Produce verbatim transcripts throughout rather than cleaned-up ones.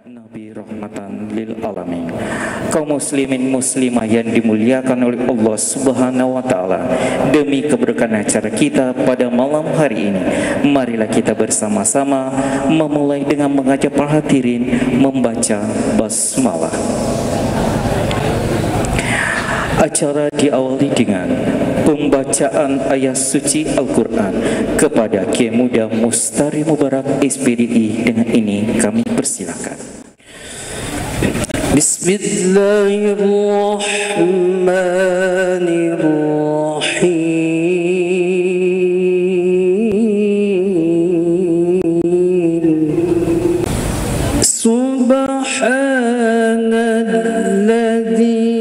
Nabi rahmatan lil alamin. Kaum muslimin muslimah yang dimuliakan oleh Allah Subhanahu wa Ta'ala, demi keberkahan acara kita pada malam hari ini, marilah kita bersama-sama memulai dengan mengajak para hadirin membaca basmalah. Acara diawali dengan pembacaan ayat suci Al-Quran kepada Kiai Muda Mustari Mubarak, S P D I. Dengan ini kami persilakan. Bismillahirrahmanirrahim. سبحان الذي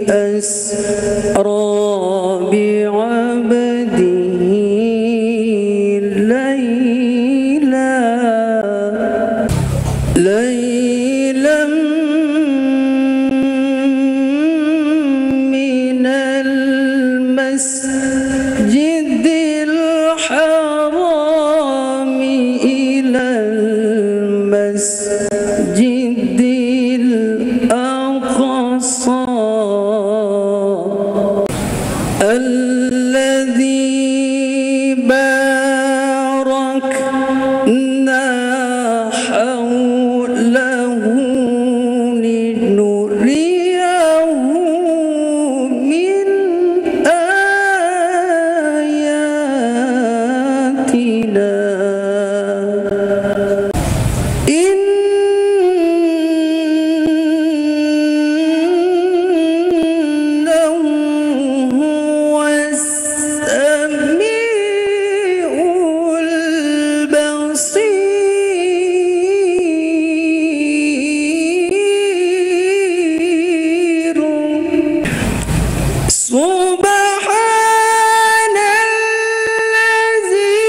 أسرى بعبده ليلا، ليلا من المسجد الحرام إلى المسجد الأقصى الذي باركنا حوله لنريه من آياتنا. إنه هو السميع البصير. سبحان الذي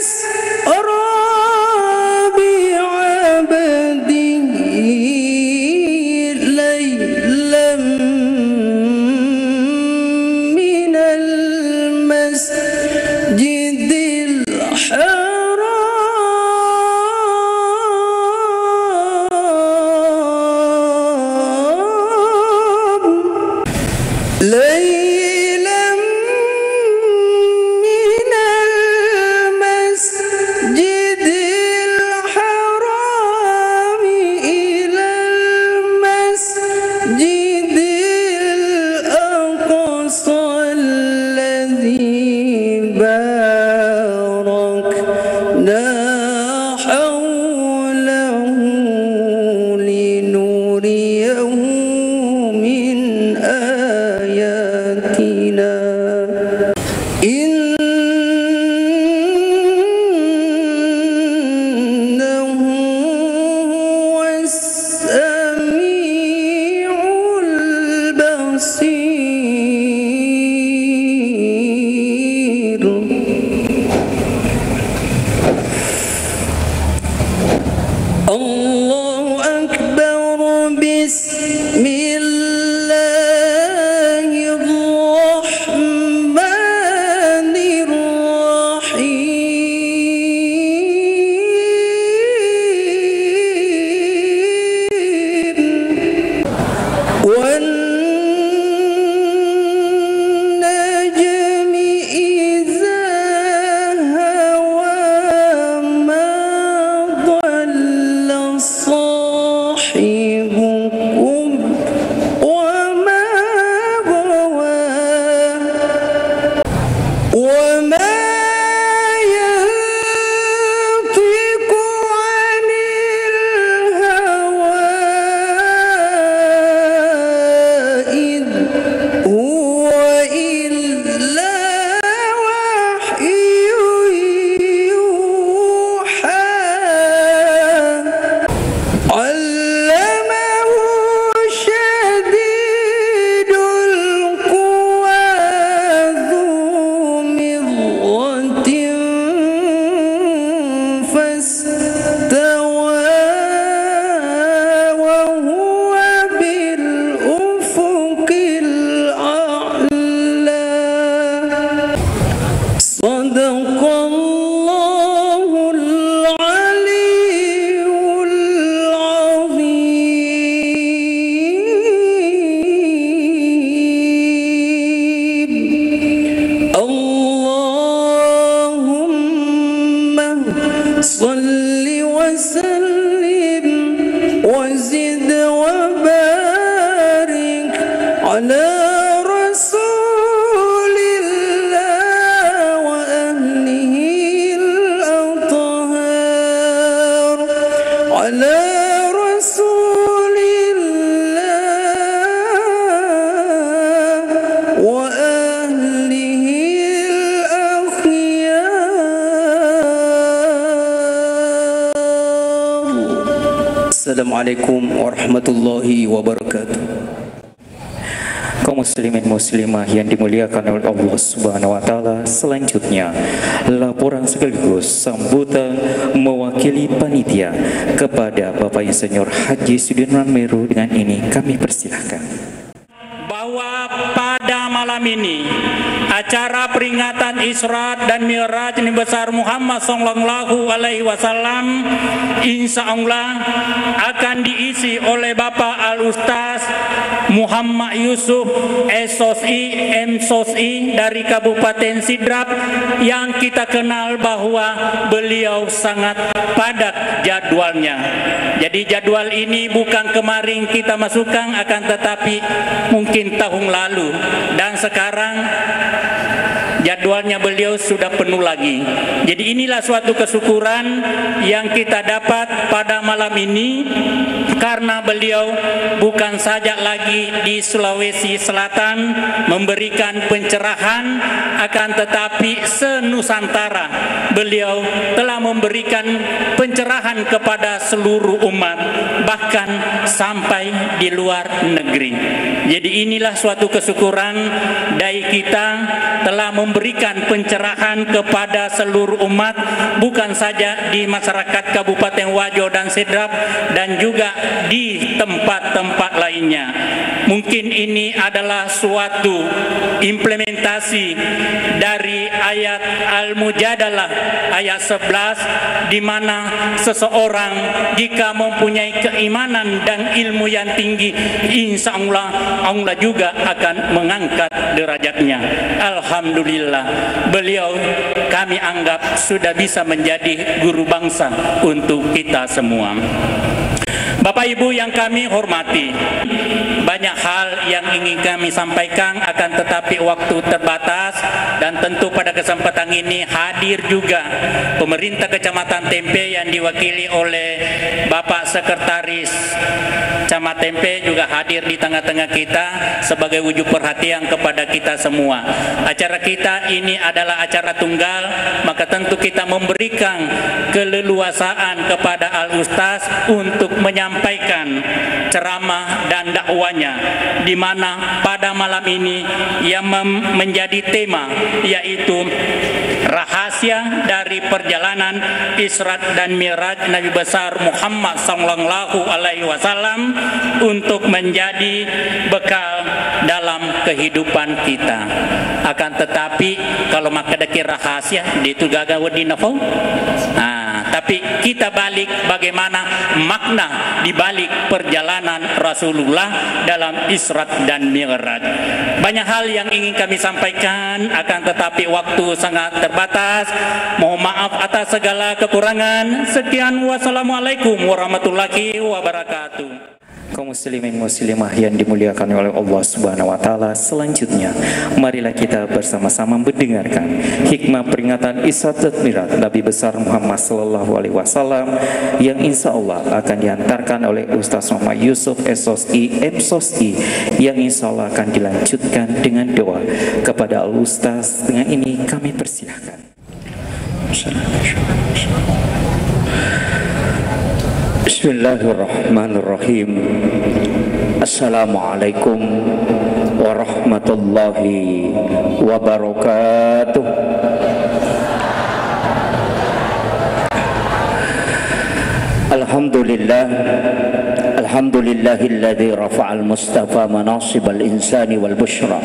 أسرى بعبده ليلا من المسجد الحرام ليلا من المسجد الحرام إلى المسجد الأقصى الذي باركنا حوله لنريه من آياتنا. إنه هو السميع البصير. الله أكبر. بسم الله الرحمن الرحيم. والنجم إذا هوى. ما ضل صاحبكم وما غوى. وما ينطق عن الهوى إن هو إلا وحي يوحى. علمه شديد القوى ذو مرة فاستوى وهو بالأفق الأعلى. صدق صل وسلم وزد وبارك على رسول الله وأهله الأطهار، على رسول الله وأهله الأخيار. السلام عليكم ورحمة الله وبركاته. Kaum muslimin muslimah yang dimuliakan oleh Allah Subhanahu wa Ta'ala, selanjutnya laporan sekaligus sambutan mewakili panitia kepada Bapak Insinyur Haji Sudirman Meru. Dengan ini kami persilahkan. Bahwa pada malam ini, acara peringatan Isra dan Mi'raj Nabi Besar Muhammad Sallallahu Alaihi Wasallam, insya Allah, akan diisi oleh Bapak Al Ustaz Muhammad Yusuf, S O S I, M S O S I, dari Kabupaten Sidrap, yang kita kenal bahwa beliau sangat padat jadwalnya. Jadi, jadwal ini bukan kemarin kita masukkan, akan tetapi mungkin tahun lalu dan sekarang jadwalnya beliau sudah penuh lagi. Jadi, inilah suatu kesyukuran yang kita dapat pada malam ini, karena beliau bukan saja lagi di Sulawesi Selatan memberikan pencerahan, akan tetapi se-Nusantara beliau telah memberikan pencerahan kepada seluruh umat, bahkan sampai di luar negeri. Jadi, inilah suatu kesyukuran dari kita telah memberikan pencerahan kepada seluruh umat, bukan saja di masyarakat Kabupaten Wajo dan Sidrap, dan juga di tempat-tempat lainnya. Mungkin ini adalah suatu implementasi dari ayat Al-Mujadalah ayat sebelas, di mana seseorang jika mempunyai keimanan dan ilmu yang tinggi, insya Allah, Allah juga akan mengangkat derajatnya. Alhamdulillah, beliau kami anggap sudah bisa menjadi guru bangsa untuk kita semua. Bapak Ibu yang kami hormati, banyak hal yang ingin kami sampaikan, akan tetapi waktu terbatas, dan tentu pada kesempatan ini hadir juga pemerintah Kecamatan Tempe yang diwakili oleh Bapak Sekretaris Camat Tempe juga hadir di tengah-tengah kita sebagai wujud perhatian kepada kita semua. Acara kita ini adalah acara tunggal, maka tentu kita memberikan keleluasaan kepada Al Ustaz untuk menyampaikan ceramah dan dakwanya, di mana pada malam ini yang mem-, menjadi tema, yaitu rahasia dari perjalanan Isra dan Mi'raj Nabi Besar Muhammad Sallallahu Alaihi Wasallam untuk menjadi bekal dalam kehidupan kita. Akan tetapi, kalau makkedaki rahasia, de tu gaga wedding nafau. Ah, tapi kita balik bagaimana makna di balik perjalanan Rasulullah dalam Isra dan Mi'raj. Banyak hal yang ingin kami sampaikan, akan tetapi waktu sangat terbatas. Mohon maaf atas segala kekurangan. Sekian, wassalamualaikum warahmatullahi wabarakatuh. Kaum muslimin muslimah yang dimuliakan oleh Allah Subhanahu wa Ta'ala, selanjutnya marilah kita bersama-sama mendengarkan hikmah peringatan Isra dan Mi'raj Nabi Besar Muhammad Sallallahu Alaihi Wasallam, yang insya Allah akan diantarkan oleh Ustaz Muhammad Yusuf, S O S I, M S O S I, yang insya Allah akan dilanjutkan dengan doa kepada Al Ustaz. Dengan ini kami persilahkan. بسم الله الرحمن الرحيم. السلام عليكم ورحمة الله وبركاته. الحمد لله. الحمد لله الذي رفع المصطفى مناصب الإنسان والبشرى،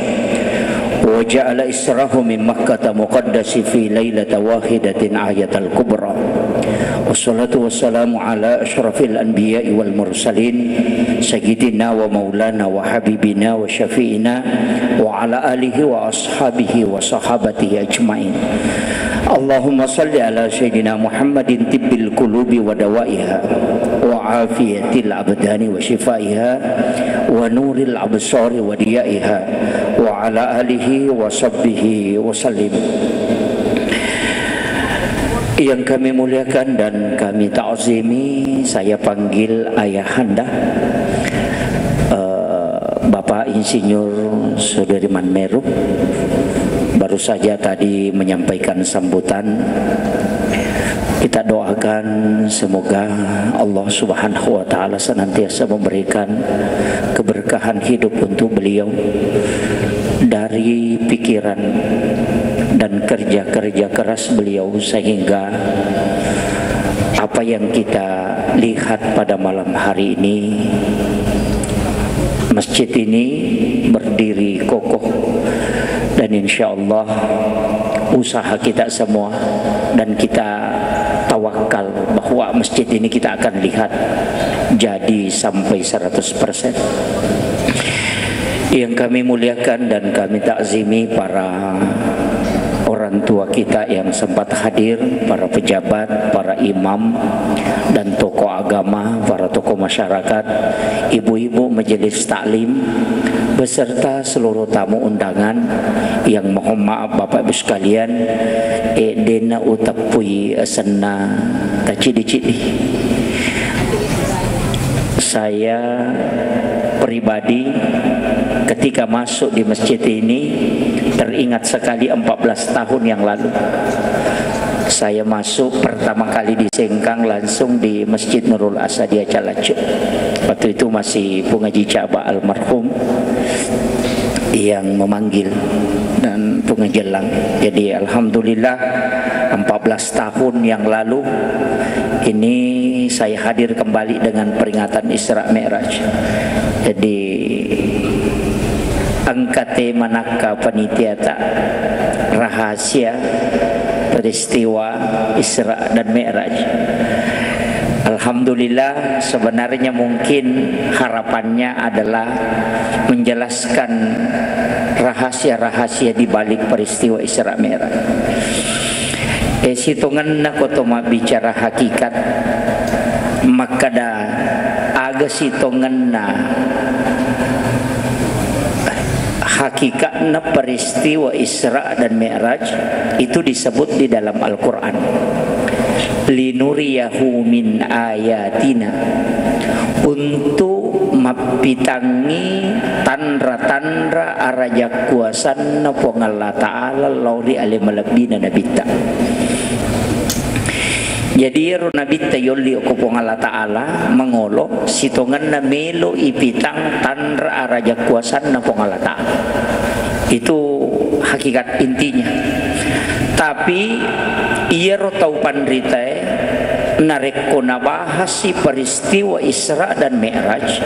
وجعل إسراه من مكة مقدس في ليلة واحدة آية الكبرى. والصلاة والسلام على أشرف الأنبياء والمرسلين، سيدنا ومولانا وحبيبنا وشفيعنا، وعلى آله وأصحابه وصحابته أجمعين. اللهم صل على سيدنا محمد طب القلوب ودوائها وعافية الأبدان وشفائها ونور الأبصار وضيائها وعلى آله وصحبه وسلم. Yang kami muliakan dan kami ta'zimi, saya panggil ayahanda, eh, Bapak Insinyur Sudirman Meru, baru saja tadi menyampaikan sambutan. Kita doakan semoga Allah Subhanahu wa Ta'ala senantiasa memberikan keberkahan hidup untuk beliau dari pikiran dan kerja-kerja keras beliau, sehingga apa yang kita lihat pada malam hari ini, masjid ini berdiri kokoh, dan insya Allah usaha kita semua, dan kita tawakal bahwa masjid ini kita akan lihat jadi sampai seratus persen. Yang kami muliakan dan kami takzimi para orang tua kita yang sempat hadir, para pejabat, para imam, dan tokoh agama, para tokoh masyarakat, ibu-ibu majelis taklim, beserta seluruh tamu undangan yang, mohon maaf, Bapak Ibu sekalian, eh, dena uteppui senna tacidi-cidi. Saya pribadi, ketika masuk di masjid ini, teringat sekali empat belas tahun yang lalu. Saya masuk pertama kali di Sengkang, langsung di Masjid Nurul Asadia Calacu. Waktu itu masih Pungaji Caba almarhum yang memanggil dan Pungaji Elang. Jadi, alhamdulillah, empat belas tahun yang lalu ini saya hadir kembali dengan peringatan Isra Mi'raj. Jadi, engka tema nakka panitiata, rahasia peristiwa Isra dan Mi'raj. Alhamdulillah, sebenarnya mungkin harapannya adalah menjelaskan rahasia-rahasia di balik peristiwa Isra Mi'raj. Eh, sitongenna ko to mabbicara hakikat, makkada aga sitongenna hakikatna peristiwa Isra dan Mi'raj itu disebut di dalam Al-Quran, "Linuriyahu min ayatina," untuk mappitangngi tanra-tanra arajakkuasanna Puang Allah Ta'ala lao ri ale malebbina Nabitta. Jadi, iyaro Nabitta yolli okko Puang Allah Ta'ala mangolo, sitongenna melo ipitang tanra arajakkuasanna Puang Allah Ta'ala. Itu hakikat intinya. Tapi iyaro tau panritae, narekko nabahasi peristiwa Isra dan Mi'raj,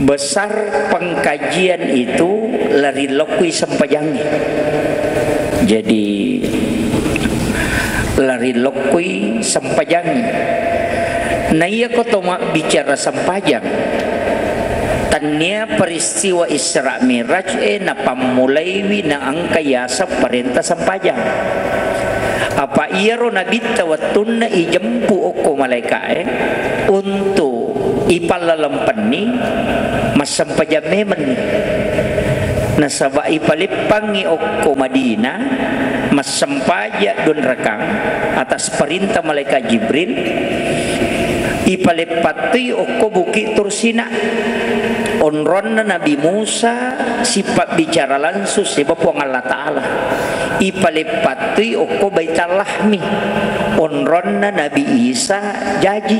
besar pengkajian itu lari lokui sempajangnge. Jadi, lari lokui sempajangnge. Na iya ko to mabbicara sempajang, tannia peristiwa Isra Mi'raj e napammulaiwi naengka yaseng parenta sempajang. Apa iyaro Nabitta wettunna ijempu okko malaeka'e untuk ipallalempenni, massempajang memenni. Nasaba ipaleppangngi okko Madinah, massempajang dua rakang atas perintah malaikat Jibril, ipaleppattui okko Bukit Tursina, onronna Nabi Musa sipabbicara langsung siba Puang Allah Ta'ala. Ipaleppattui okko Baitallahmi, onronna Nabi Isa jaji.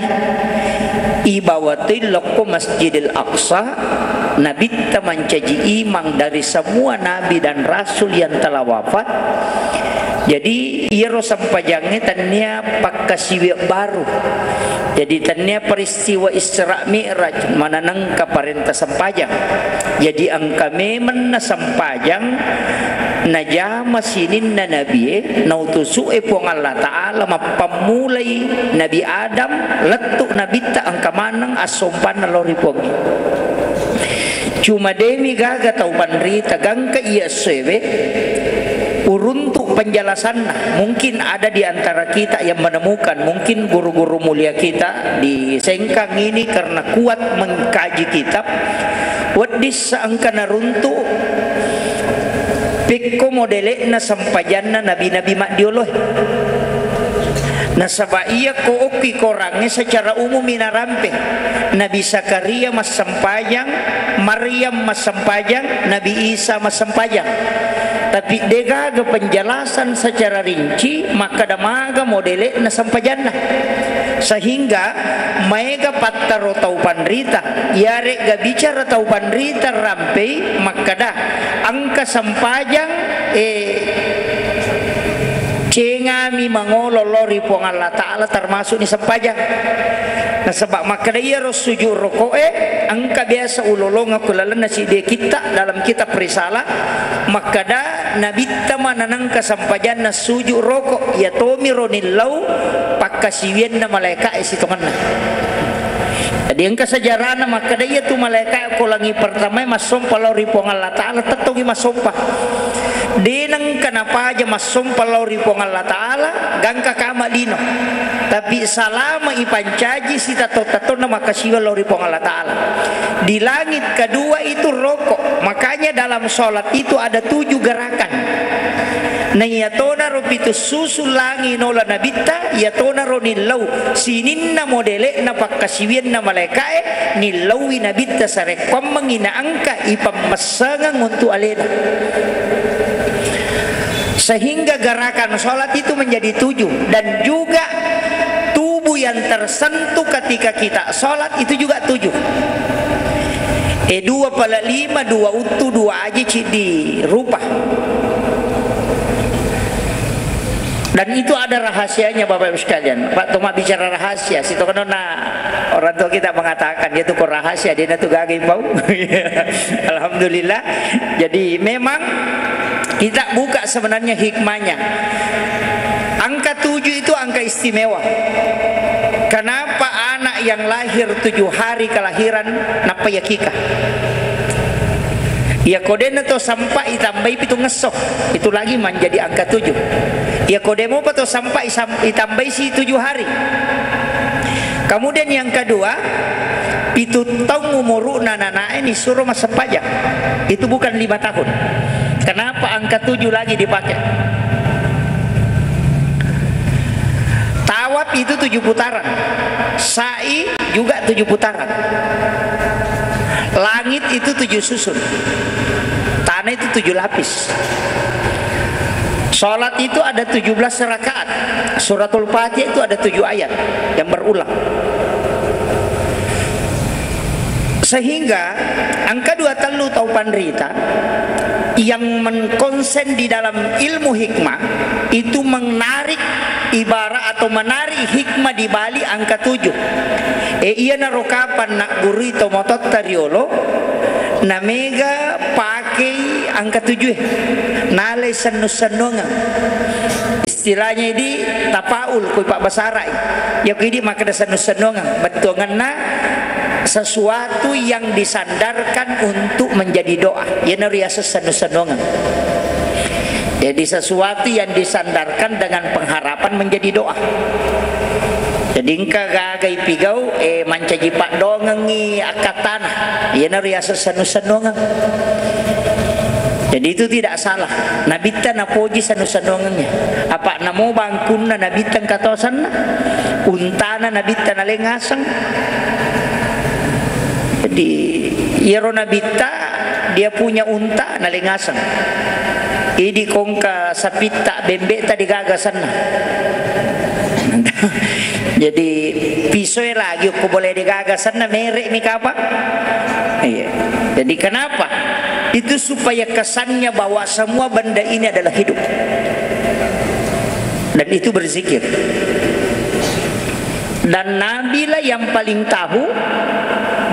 Ibawatui lokko Masjidil Aqsa, Nabitta mancaji imang dari semua nabi dan rasul yang telah wafat. Jadi, iyaro sempajangnge tennia pakkasiwiang baru. Jadi, tennia peristiwa Isra Mi'raj mananengka parenta sempajang. Jadi, engka memenna sempajang najama sininna nabie, nautusu'e Puang Allah Ta'ala, mappammulai Nabi Adam, lettu Nabitta, engka maneng assompanna lao ri Puang. Cuma demi gaga tau panrita gangka iya essoewe, Uruntuk penjelasanna, mungkin ada di antara kita yang menemukan, mungkin guru-guru mulia kita di Sengkang ini karena kuat mengkaji kitab, wedding sa engka naruntuk pekko modele'na sempajanna nabi-nabi maddioloe. Nasaba iya ko okki korangnge secara umum i narampe. Nabi Zakaria massempajang, Maryam massempajang, Nabi Isa massempajang. Tapi degaga penjelasan secara rinci makkeda maga modele'na sempajanna. Sehingga maega pattaro tau panrita, yaregga bicara tau panrita rampei makkeda engka sempajang, eh, cengami mangolo lao ri Puang Allah Ta'ala, termasuk ni sempajang. Nasaba makkeda iyaro sujud roko'e, engka biasa ulolongeng ku lalenna siddi kitta dalam kitab Risalah, makkeda Nabitta maneng engka sempajanna sujud roko, iya tomiro nillau pakkasiwianna malaeka'e sitongenna. Jadi engka sejarahna makkeda iyatu malaeka ko langi pertamae massompa lao ri Puang Allah Ta'ala, tettongi massompa. De nengka napaja massompa lao ri Puang Allah Ta'ala, gangka kama lino. Tapi salama ipancaji sitatto-tattonna makkasiwiang lao ri Puang Allah Ta'ala. Di langit kedua itu roko. Makanya dalam sholat itu ada tujuh gerakan. Na iyatonaro pitu susu langi nola Nabitta, iyatonaro nillau sininna modele'na pakkasiwianna malaeka'e, nillaui Nabitta sarekkoammengngi naengka ipammessengeng untuk alena. Sehingga gerakan sholat itu menjadi tujuh, dan juga tubuh yang tersentuh ketika kita sholat itu juga tujuh. Eh, dua pala lima, dua uttu, dua aji, ciddi rupa. Dan itu ada rahasianya, Bapak Ibu sekalian. Pak Toma bicara rahasia, situ kan orang tua kita mengatakan, dia tuh kok rahasia, dia tuh gagai pau. Alhamdulillah. Jadi memang kita buka sebenarnya hikmahnya. Angka tujuh itu angka istimewa. Kenapa anak yang lahir tujuh hari kelahiran nappa yakika? Iya kodena to sampai itambai pitu ngesso, itu lagi menjadi angka tujuh. Iya kodemo pa to sampai sam-, itambai si tujuh hari. Kemudian yang kedua, pitu taung umuru'na nanae nisuruh massempajang. Itu bukan lima tahun. Kenapa angka tujuh lagi dipakai? Tawaf itu tujuh putaran. Sa'i juga tujuh putaran. Langit itu tujuh susun. Tanah itu tujuh lapis. Sholat itu ada tujuh belas rakaat. Suratul Fatihah itu ada tujuh ayat yang berulang. Sehingga angka dua tellu tau panrita yang mengkonsen di dalam ilmu hikmah itu menarik ibarat atau menarik hikmah di balik angka tujuh. E, iyanaro kapan naggurui to mototta riolo, namega pakei angka tujuh e, nalai sennu-sennungeng. Istilahnya idi tapaul, kui Pak Basarai. Ya, kui idi makkeda sennu-sennungeng. Bettuangenna sesuatu yang disandarkan untuk menjadi doa. Iyanaro riaseng sennu-sennungeng. Jadi, sesuatu yang disandarkan dengan pengharapan menjadi doa. Jadi, engka gaga ipigau, eh, mancaji paddongengngi akkattana. Iyanaro riaseng sennu-sennungeng. Jadi, itu tidak salah. Nabitta napoji sennu-sennungengnya. Apa namo bangkunna Nabitta engka to asenna? Untana Nabitta naleng aseng. Jadi, iyaro Nabitta, dia punya unta, naleng aseng. Idi kongka sapitta, bembe'ta, degaga asenna. Jadi, pisoe lagi ko boleh degaga asenna, mere'mi kapang. Iya. Jadi, kenapa? Itu supaya kesannya bahwa semua benda ini adalah hidup. Dan itu berzikir. Dan Nabilah yang paling tahu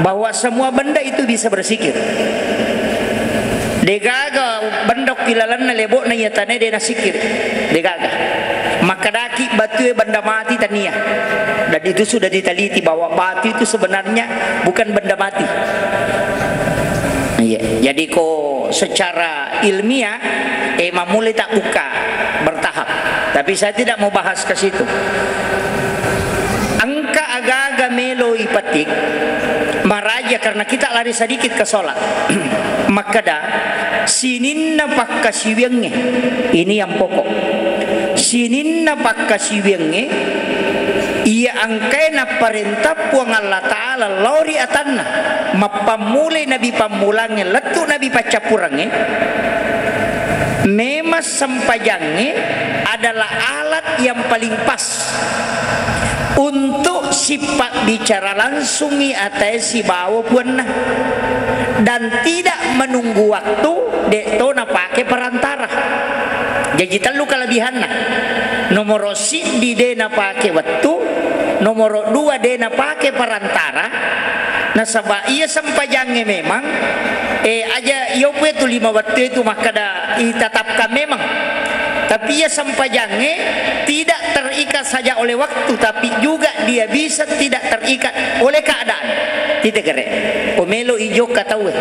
bahwa semua benda itu bisa berzikir. Degaga benda ki lalenna lebo'na iya tanae de nasikir. Degaga. Makkedaki batue benda mati tania. Dan itu sudah diteliti bahwa batu itu sebenarnya bukan benda mati. Iya, jadi ko secara ilmiah, eh, mammulai tabbukka bertahap. Tapi saya tidak mau bahas ke situ. Engka aga-aga melo ipetik, maraja karena kita lari sedikit ke sholat. Makkeda, sininna pakkasiwiangnge, ini yang pokok. Sininna pakkasiwiangnge, iya engkae napparentah Puang Allah Ta'ala lao ri atanna, mappammulai nabi pammulangnge, lettu nabi paccappurangnge, memang sempajangnge adalah alat yang paling pas untuk sipabbicara langsungi atae sibawa puanna, dan tidak menunggu waktu, de' to napake perantara. Jaji tellu kelebihanna. Nomoro siddi de' napake wettu, nomoro dua de' napake perantara, nasaba iya sempajangnge memang, eh, aja iyo pue tu lima wettu itu makkeda itatapkan memang. Tapi iya sempajangnge tidak terikat saja oleh waktu, tapi juga dia bisa tidak terikat oleh keadaan. Titegere. Pomelo ijokka tauwe.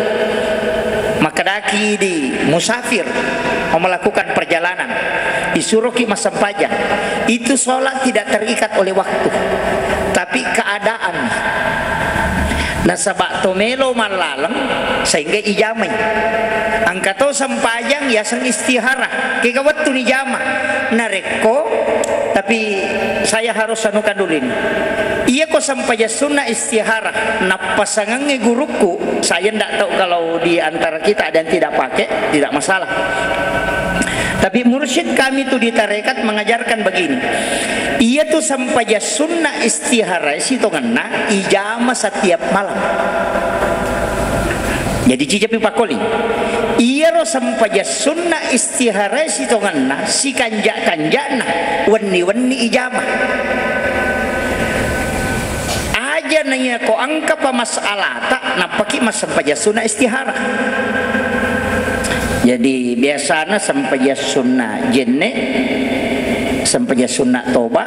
Makkedaki di musafir, mau melakukan perjalanan, disuruhki massempajang. Itu sholat tidak terikat oleh waktu, tapi keadaan. Nasaba to melo mallaleng sehingga ijamai. Engka to sempajang yaseng istihara, kega wettu nijama. Narekko, tapi saya harus anukan dulu ini. Iya ko sempajang sunna istihara, nappasangengngi gurukku, saya ndak tahu kalau di antara kita ada yang tidak pakai, tidak masalah. Tapi mursyid kami tu di tarekat mengajarkan begini. Iya tu sempajang sunna istihara sitongenna ijama setiap malam. Jadi cijepi pakoli. Iyaro sempajang sunna istihara sitongenna sikanja-kanjana wenni-wenni ijama. Aja naiya ko engka pa masalata, nappaki massempajang sunna istihara. Jadi biasana sempajang sunna jenne, sempajang sunna toba,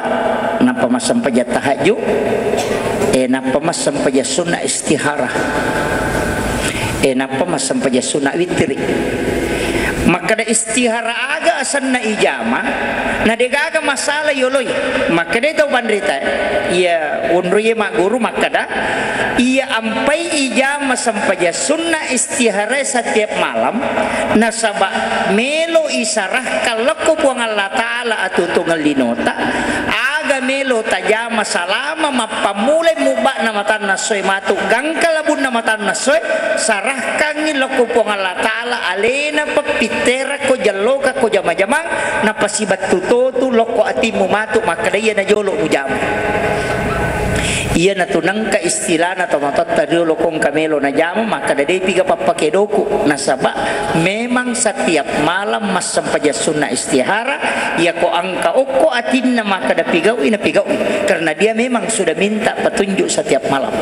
nappa massempajang tahajud, eh, nappa massempajang sunna istihara. Eh, nappa massempajang sunna witri. Makkeda istihara aga asenna ijama, na degaga masalah yoloi. Makkeda tau panrita, iya unrui magguru makkeda, iya ampai ijama sempajang sunna istihara setiap malam, nasaba melo isarahkan lokko Puang Allah Ta'ala atutungeng linota, aga melo tajama salama mappammulai mubba'na matanna essoe matu gangka labunna matanna essoe, sarahkangngi lokko Puang Allah Ta'ala alena peppitterakko jallokakko jama-jamang, napasibattu totu lokko atimmu matu makkeda iya najolo mujama. Iya natu nengka istilahna tomatoatta riolo kongka melo najama makkeda depi ga pappakedoku, nasaba memang setiap malam massempajang sunna istihara, iya ko engka okko atinna makkeda pigau'i, napigau'i, karena dia memang sudah minta petunjuk setiap malam.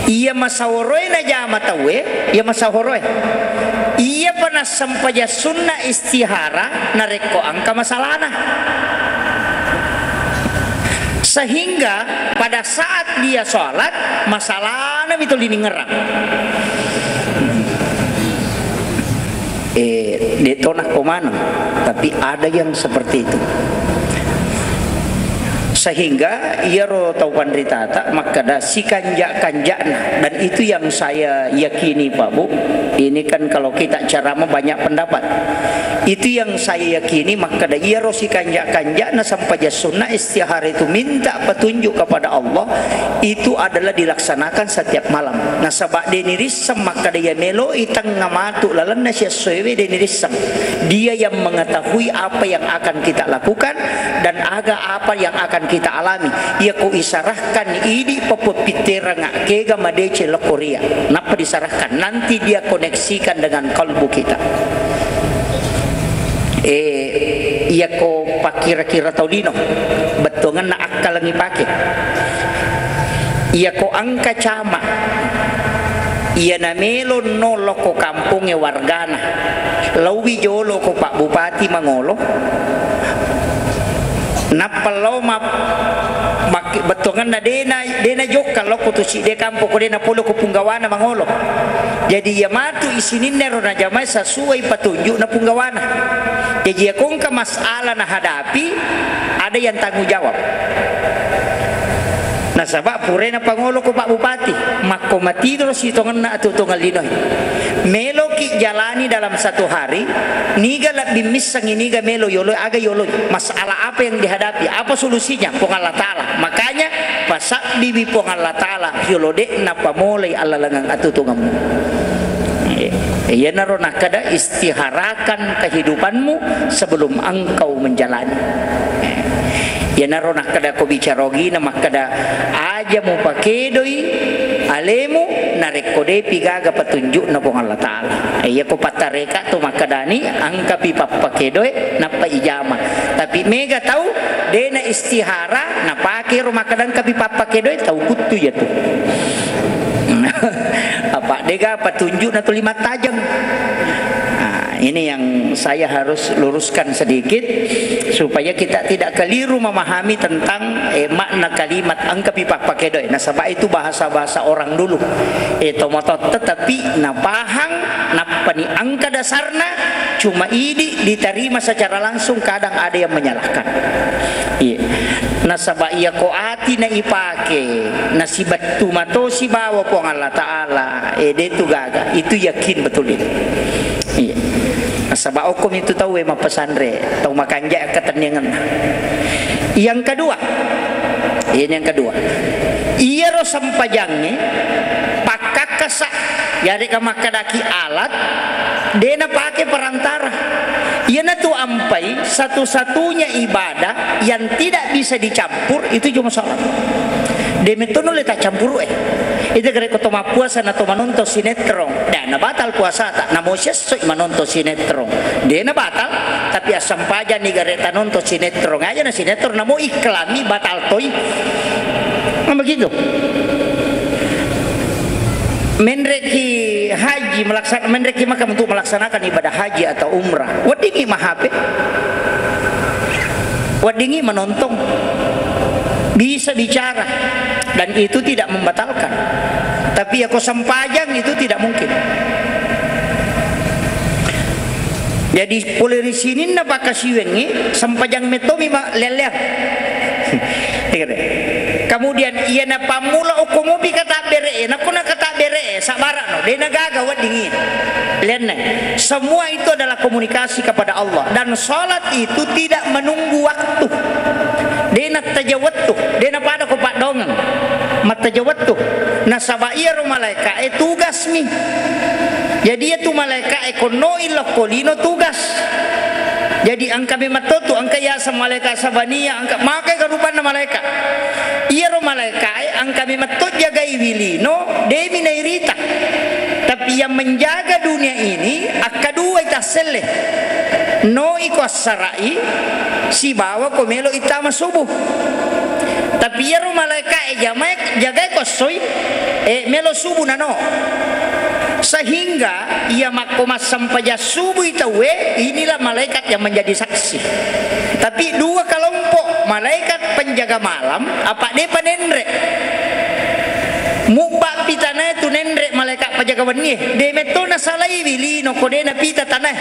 Iya masaworoe najama tauwe, iya masaworoe. Iya pa nassempajang sunna istihara narekko engka masalana. Sehingga pada saat dia sholat, masalana mi tuli ningerang. Eh, de' to nakko maneng, tapi ada yang seperti itu. Sehingga iyaro tau panritata makkeda sikanja-kanjana, dan itu yang saya yakini, Pak Bu. Ini kan kalau kita ceramah banyak pendapat. Itu yang saya yakini, makkeda iyaro sikanja-kanjana sempajang sunna istihara itu minta petunjuk kepada Allah, itu adalah dilaksanakan setiap malam. Nasaba de' nirisseng makkeda iya meloi tengnga matu lalenna siessoewe, de' nirisseng. Dia yang mengetahui apa yang akan kita lakukan dan aga apa yang akan kita alami. Iya ko isarahkan idi pappepitterengnga kega madeceng lokko ria. Nappa disarahkan, nanti dia koneksikan dengan kalbu kita. Eh, iyako pakkira-kira tau lino, bettuangenna akkalengngi pake. Iyako engka cama, iya namelo no lokko kampongnge wargana, lauwi jolo ko Pak Bupati mangolo, Nappa lao ma-, mak-, bettuanganna dena, dena jokka lao ko tu sidde kampo, ko dena pole ko punggawana mangolo. Jadi iya matu isininna ro najamai sesuai petunjuk na punggawana. Jadi iya ko engka masalah nahadapi, ada yang tanggung jawab. Nasaba pura napangolo ko Pak Bupati, makko matidro sitongenna atuo-tuongeng linoe. Meloki jalani dalam satu hari, niga lebbi missengi, niga melo yoloi, aga yoloi. Masalah apa yang dihadapi? Apa solusinya? Puang Allah Ta'ala. Makanya, pasabbiwi Puang Allah Ta'ala, yolo de' napamolai allalengeng atuo-tuongemmu. Iyanaro nakkeda, istiharakan kehidupanmu sebelum engkau menjalani. Iyanaro nakkeda ko bicara ogina makkeda, aja mupakedoi alemu narekko depi gaga petunjukna Puang Allah Ta'ala. Iya ko pattareka tu makkedani, engkapi pappakedoe nappa ijama. Tapi mega tau dena istihara, napake ro makkeda engkapi pappakedoe, tau kuttu iya tu. Apa dega petunjukna tuli mattajeng. Nah, ini yang saya harus luruskan sedikit supaya kita tidak keliru memahami tentang, eh, makna kalimat engkapi pappakedoe. Nasaba itu bahasa-bahasa orang dulu. Eh, tomatoatta tapi napahang, nappani engka dasarna, cuma idi diterima secara langsung, kadang ada yang menyalahkan. Iya. Nasaba iya ko ati na ipake, nasibettu mato sibawa Puang Allah Ta'ala, eh, de tu gaga. Itu yakin betul itu. Iya. Nasaba okkomi tu tau e mappesanre, tau makanja katenniangenna. Yang kedua, ini yang kedua. Iyaro sempajangnge pakkakkasa, yarega makkedaki alat, de napake perantara. Iyanatu ampai satu-satunya ibadah yang tidak bisa dicampur itu cuma sholat. De metto nulle taccampuru e. Itu gare ko to mappuasa na to manonton sinetron, de nabatal puasata, namo siesso i manonton sinetron. De nabatal, tapi assampajanni gare tanonton sinetron aja na sinetron, namo iklanni batal toi. Nah, begitu. Menreki haji melaksan-, menreki Makkah untuk melaksanakan ibadah haji atau umrah. Weddingi mahape. Weddingi manontong. Bisa bicara. Dan itu tidak membatalkan. Tapi ya ko sempajang itu tidak mungkin. Jadi, pole ri sininna pakkasiwiangngi, sempajang mettomi ma-, leang-leang. Kemudian, iyana pammula okko mopi katabbere e, nakko na katabbere e, sabarano, de nagaga weddingi. Leanna. Semua itu adalah komunikasi kepada Allah. Dan sholat itu tidak menunggu waktu. De nattaja wettu, de napada ko paddaungeng. Mattaja wettu. Nasaba iyaro malaeka e tugasmi. Jadi, iyatu malaeka'e konnoi lokko lino tugas. Jadi, engka memetto tu, engka yaseng malaeka Sabania, engka makai ga rupanna malaeka. Iyaro malaeka'e engka memetto jagaiwi lino, demi nairita. Tapi yang menjaga dunia ini, akkaduai tasselle. Noi ko assara'i, sibawa ko melo ittama subuh. Tapi iyaro malaeka'e jamae, jagai ko essoi, eh, melo subuh nano. Sehingga iya makko massempajang subuh i tauwe, inilah malaikat yang menjadi saksi. Tapi dua kelompok malaikat penjaga malam, apa depa nenre. Mubba pitanae tu nenre malaikat penjaga wennie. De metto nasalaiwi lino ko de napita tanae.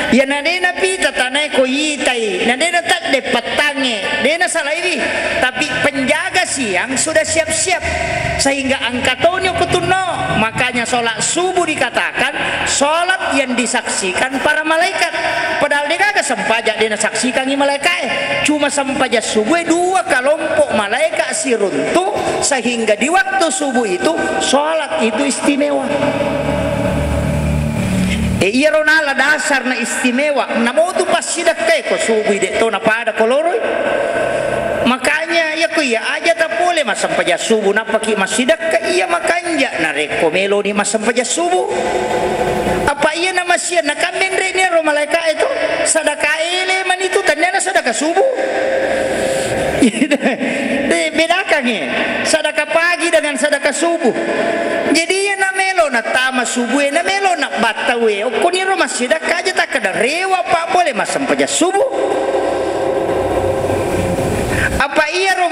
Iya na de napita tanae ko itai, na de natedde pattangnge, de nasalaiwi. Tapi penjaga siang sudah siap-siap, sehingga engka toni okko tunno. Makanya sholat subuh dikatakan sholat yang disaksikan para malaikat. Padahal degaga sempajang de nasaksikangi malaeka'e. Cuma sempajang subuh dua kelompok malaikat siruntu, sehingga di waktu subuh itu sholat itu istimewa. E, iyaro nala dasarna istimewa, namotu passidekkai ko subui de to napada ko loroi. Makanya iya ko iya aja tapole massempajang subuh nappaki massidekka, iya makanja narekko meloni massempajang subuh. Apa iya namasiang nakammenre ni ro malaeka itu sadaka ele manitu tandana sadaka subuh. De, bedakangngi sadaka pagi dengan sadaka subuh. Jadi iya namelo nattama subuh e, namelo nabbattau e, okkoniro massidekka aja takkeda rewa pa pole massempajang subuh.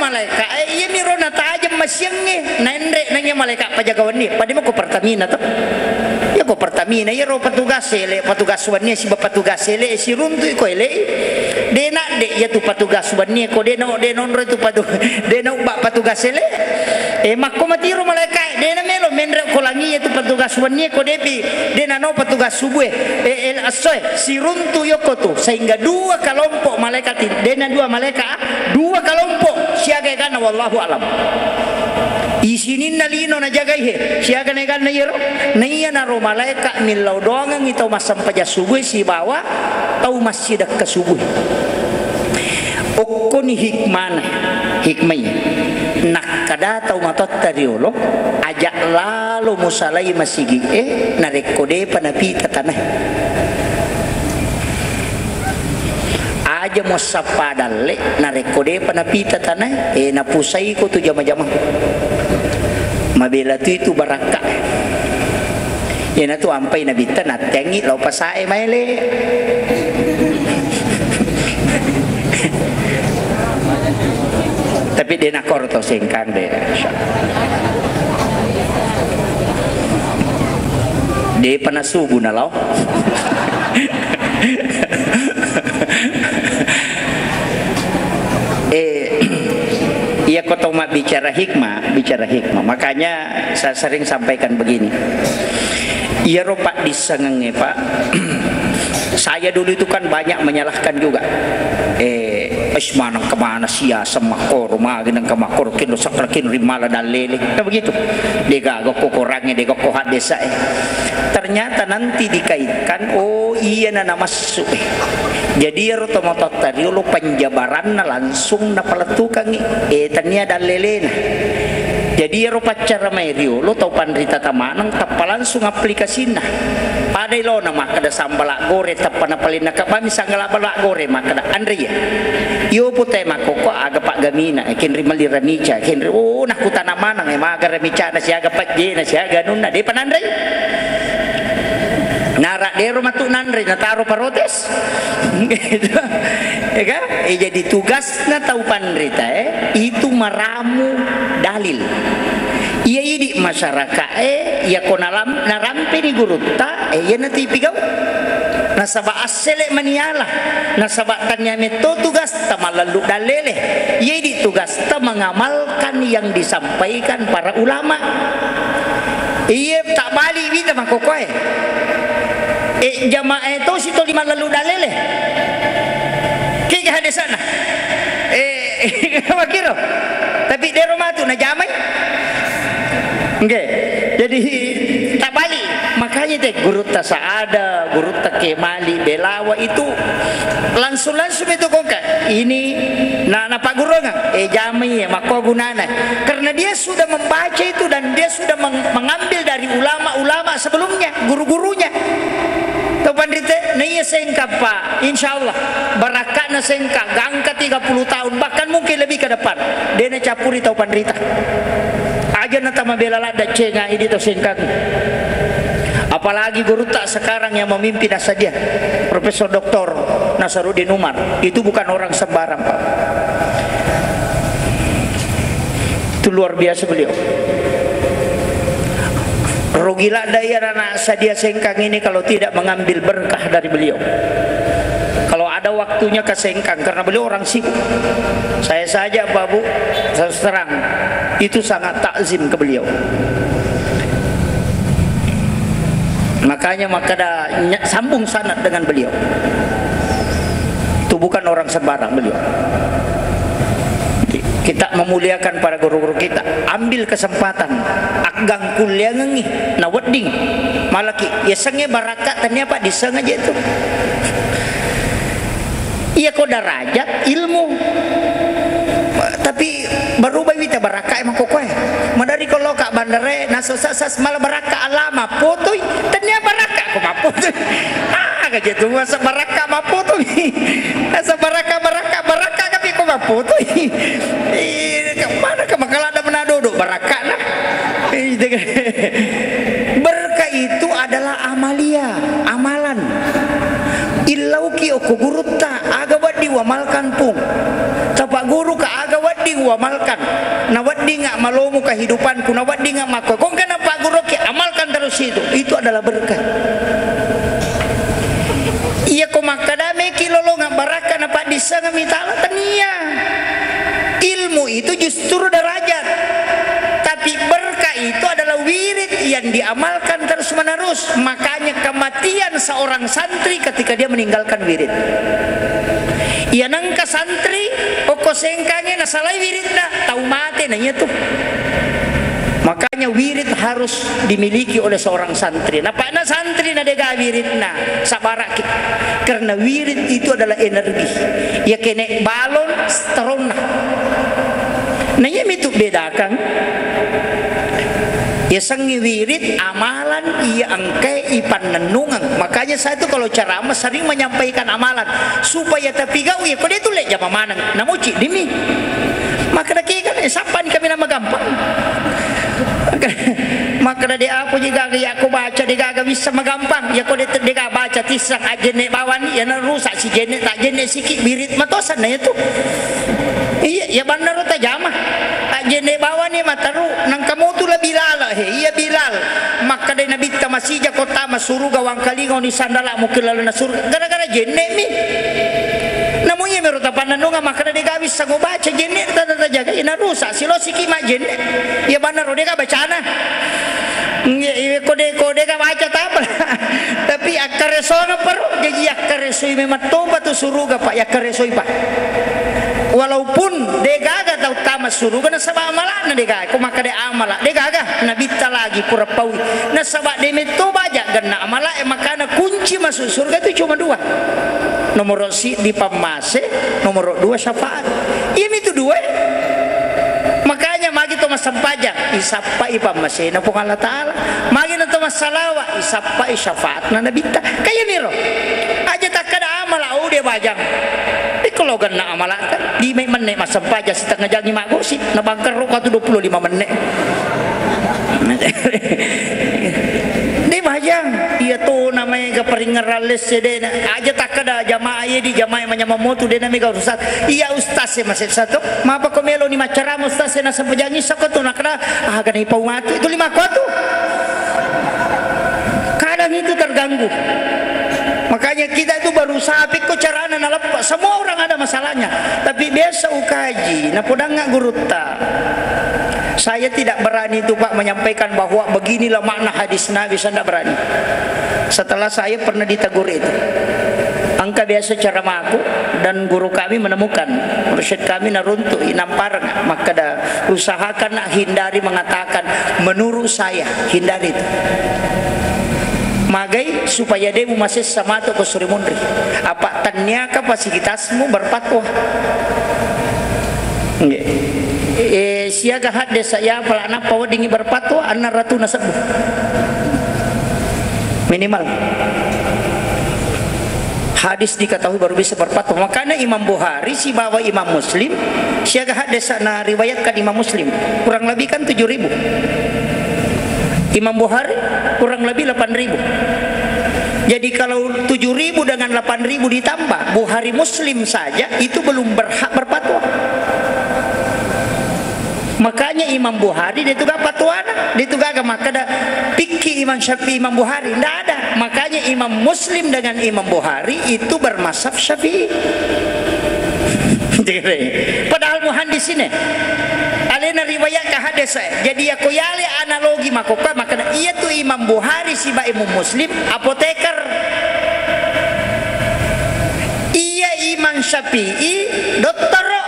malaeka, eh, iyamiro natajeng masiangnge, naenre naiya malaeka pajaga wenni, pada mako Pertamina to. Iya ko Pertamina, iyaro petugas ele, petugas wenni siba petugas ele, siruntu ko ele. De nadde iya tu petugas wenni ko de no, de nonro tu patu-, de no ba petugas ele. Eh, makko matiro malaeka, de na melo menre ko langi iya tu petugas wenni ko depi, de na no petugas subuh e, eh, el asoe, siruntu yoko tu, sehingga dua kelompok malaikat ini, de na dua malaeka, dua kelompok, siaga eganna, wallahu alam. Isininna lino najagai he, siaga na eganna iyaro? Naiya naro malaeka millau doangengngi tau massempajang subuh sibawa tau massidekka subuh. Okkoni hikmana, hikmai. Nakkada tau matoatta riolo, aja lalo musalai masigi e, narekko depa napita tanae. Aja muassappa dalle, narekko depa napita tanae, eh, napusaiko tu jama-jama. Mabela tu itu barakka. Iyanatu ampai nabitta natteangngi lao pasae maele. Tapi de nakoro tau sengkang de. De pana subuh na lao. Eh, iya ko tau mabbicara hikmah, bicara hikmah. Makanya saya sering sampaikan begini. Iyaro paddissengengnge, Pak, saya dulu itu kan banyak menyalahkan juga. Eh, es maneng kemana sia semakkoro, magi nengka makkoro, kendo sakra, kendo rimala dallele. Kan begitu. Degaga ko korangnge, degaga ko haddesae. Ternyata nanti dikaitkan, oh, iya na namassu e. Jadi iyaro tomatoatta riolo penjabaranna langsung napalettukangngi, eh, tania dallelena. Jadi iyaro paccara mai riolo tau panrita tamaneng tappa langsung aplikasinna. Pada ilona makkeda sambala gore tappa napalenna kabami sanggala bala gore makkeda anre iya. Iyo pute makkoko aga paggamina, eh, kenri melli ramica, kenri, oh, nakutana maneng, eh, maga ramicana siaga pajjena siaga anunna, depa nanrei. Nara dero matu nanre, nataro protes. Gitu. Ya kan? Eh, jadi tugasna tau panrita, eh, itu maramu dalil. Iya idi masyarakat, eh, iya ko nalam-, narampeni gurutta, eh, iya natipi gau. Nasaba assele maniala, nasaba tania metto tugas tamallallu dalele. Iya idi tugas ta mengamalkan yang disampaikan para ulama. Iye, tak balik wita makkokkoe. Eh, jamaah itu si toli mallalu dalele. Kega hadesana. Eh, makiro. Tapi dero matu na jamai. Oke. Jadi tak balik. Makanya te gurutta Saada, gurutta Kemali, Belawa itu langsung-langsung itu kongka. Ini na, na pagurungan. Eh, jamai ya, makko gunana. Karena dia sudah membaca itu dan dia sudah meng-, mengambil dari ulama-ulama sebelumnya, guru-gurunya. Tau panrite, na iya sengkang, Pak. Insya Allah, barakka'na sengkang, gangka tiga puluh tahun, bahkan mungkin lebih ke depan. Dena campuri tau panrita. Aja na tama bela ladda cenga idi tau sengkang. Apalagi gurutta sekarang yang memimpin Assadia, Profesor Doktor Nasaruddin Umar, itu bukan orang sembarang, Pak. Itu luar biasa beliau. Rugi ladda iya anak Assadia sengkang ini kalau tidak mengambil berkah dari beliau. Kalau ada waktunya ke sengkang, karena beliau orang sibuk. Saya saja, Pak Bu, terus terang, itu sangat takzim ke beliau. Makanya makkeda ny-, sambung sanad dengan beliau. Itu bukan orang sembarang beliau. Ki-, kita memuliakan para guru-guru kita. Ambil kesempatan. Aggang kulliangengngi. Na wedding. Malaki. Yasengnge barakka tania, Pak, disseng aja itu. Iya ko darajat ilmu. Tapi berubah wita barakka e makkokkoe. Madari ko loka bandare, nasa sas mala barakka alama potoi, tania barakka ko mappotoi. Ah, gaje tu masa barakka mappotoi. Nasa barakka, barakka, barakka, tapi ko mappotoi. Eh, mana ka makalada mena dodo barakka na. Eh, itu kan. Berkah itu adalah amalia, amalan. Illauki okko gurutta, aga wedding wamalkan pung. Tapa guru ka aga wedding Uamalkan, naweddinga malomo kehidupanku, naweddinga makko. Kongkana Pak Guru ki, amalkan terus itu. Itu adalah berkah. Iya ko makkada meki lolonga barakka na paddissengeng mitala tania. Ilmu itu justru derajat. Tapi berkah itu adalah wirid yang diamalkan terus menerus. Makanya kematian seorang santri ketika dia meninggalkan wirid. Iya nengka santri, okko sengkange nasalai wiridna, tau mate na iya tu. Makanya wirid harus dimiliki oleh seorang santri. Napakna santri na dega wiridna, sabaraki. Karena wirid itu adalah energi. Ya kene balon, seteronna. Nah, iya mitu bedakan. Ya sengi wirid, amalan, iya engkai ipannennungeng. Makanya saya tuh kalau ceramah sering menyampaikan amalan supaya tapi gau ya kode tuh lek jama maneng. Namuci dimi. Makkeda kega, eh, sappa ni kami nama gampang. Makkeda de' apa je gaga, ya ko baca de' gaga bisa magampang. Ya ko de', de' gaga baca tissang ajjenne bawani, ya na rusak si jenne, tak jenne siki, wirid matosan na ya tu. Iya, ya bannaro tajama. Ajjenne bawani mataru, nang kamu tu la Bilal, he, iya Bilal. Makkeda Nabitta masija kota masuruga wangkalinga oni sandala mukil lalana surga. Gara-gara jenne mi. Namu iya mero tapannennunga makkeda de' gaga wissang ubaca jenne tata tajaga, ina rusak, silosiki majjenne. Iya bannaro de' gaga bacana. Nge, iya, kode, kode gaga baca tapa. Tapi akkaresona pero, jaji akkaresoi memang toba tu suruga, Pak, yakkaresoi, Pak. Walaupun de' gaga tau tama suruga nasaba amala'na de' gaga, ko makkeda amala' de' gaga, Nabitta lagi pura paui. Nasaba de' metto baja' ganna amala', e, makana kunci masuk surga itu cuma dua. Nomoro siddi pammase, nomoro dua syafaat. Iya mitu dua. Makanya magi to massempajang, isappai pammasena Puang Allah Ta'ala. Magi na to massalawa, isappai syafaatna Nabitta. Kaya miro. Aja takkada amala', oh, de' bajang. Ikko lo ganna amala' kan, lima menne' massempajang, setengah jangi maggosi, na bangkerro ko tu dua puluh lima menne'. De' bajang, iya to namanya ke peringeran lesse de' na. Aja takkada jamaah, iya di jamaah manyamang motu de' na mega ustaz. Iya ustaz e masessa to. Mapa ko melo ni maccarama ustaz e na sempajangi sako tu nakada, ah, gana ipau mati. Itu lima ko tu. Kadang itu terganggu. Makanya kita itu berusaha pikko carana naleppa. Semua orang ada masalahnya. Tapi biasa ukaji, napodangnga gurutta. Saya tidak berani itu, Pak, menyampaikan bahwa beginilah makna hadis Nabi, saya tidak berani. Setelah saya pernah ditegur itu. Engka biasa ceramaku dan guru kami menemukan, mursyid kami naruntu'i, nampareng, makkeda, usahakan hindari mengatakan, "Menurut saya," hindari itu. Magai supaya de' mumasessa matu ko suri munri. Apa' tanniaka pasikitasmu berfatwa. Nggih. Eh, siaga hadde' saya pala nappa weddingi berfatwa, enneng ratuna sebbu. Minimal. Hadis diketahui baru bisa berfatwa. Makanya Imam Bukhari sibawa Imam Muslim, siaga hadis na riwayatkan Imam Muslim, kurang lebih kan tujuh ribu. Imam Bukhari kurang lebih delapan ribu. Jadi kalau tujuh ribu dengan delapan ribu ditambah, Bukhari Muslim saja itu belum berhak berfatwa. Makanya Imam Bukhari de' tu gaga fatwana, de' tu gaga makkeda fikih Imam Syafi'i, Imam Bukhari, ndak ada. Makanya Imam Muslim dengan Imam Bukhari itu bermazhab Syafi'i. Padahal muhaddis ini alena riwayat ka hadis. Jadi ya ko yale analogi makkokkoe, makkeda iya tu Imam Bukhari siba Imam Muslim apoteker. Iya Imam Syafi'i dottoro.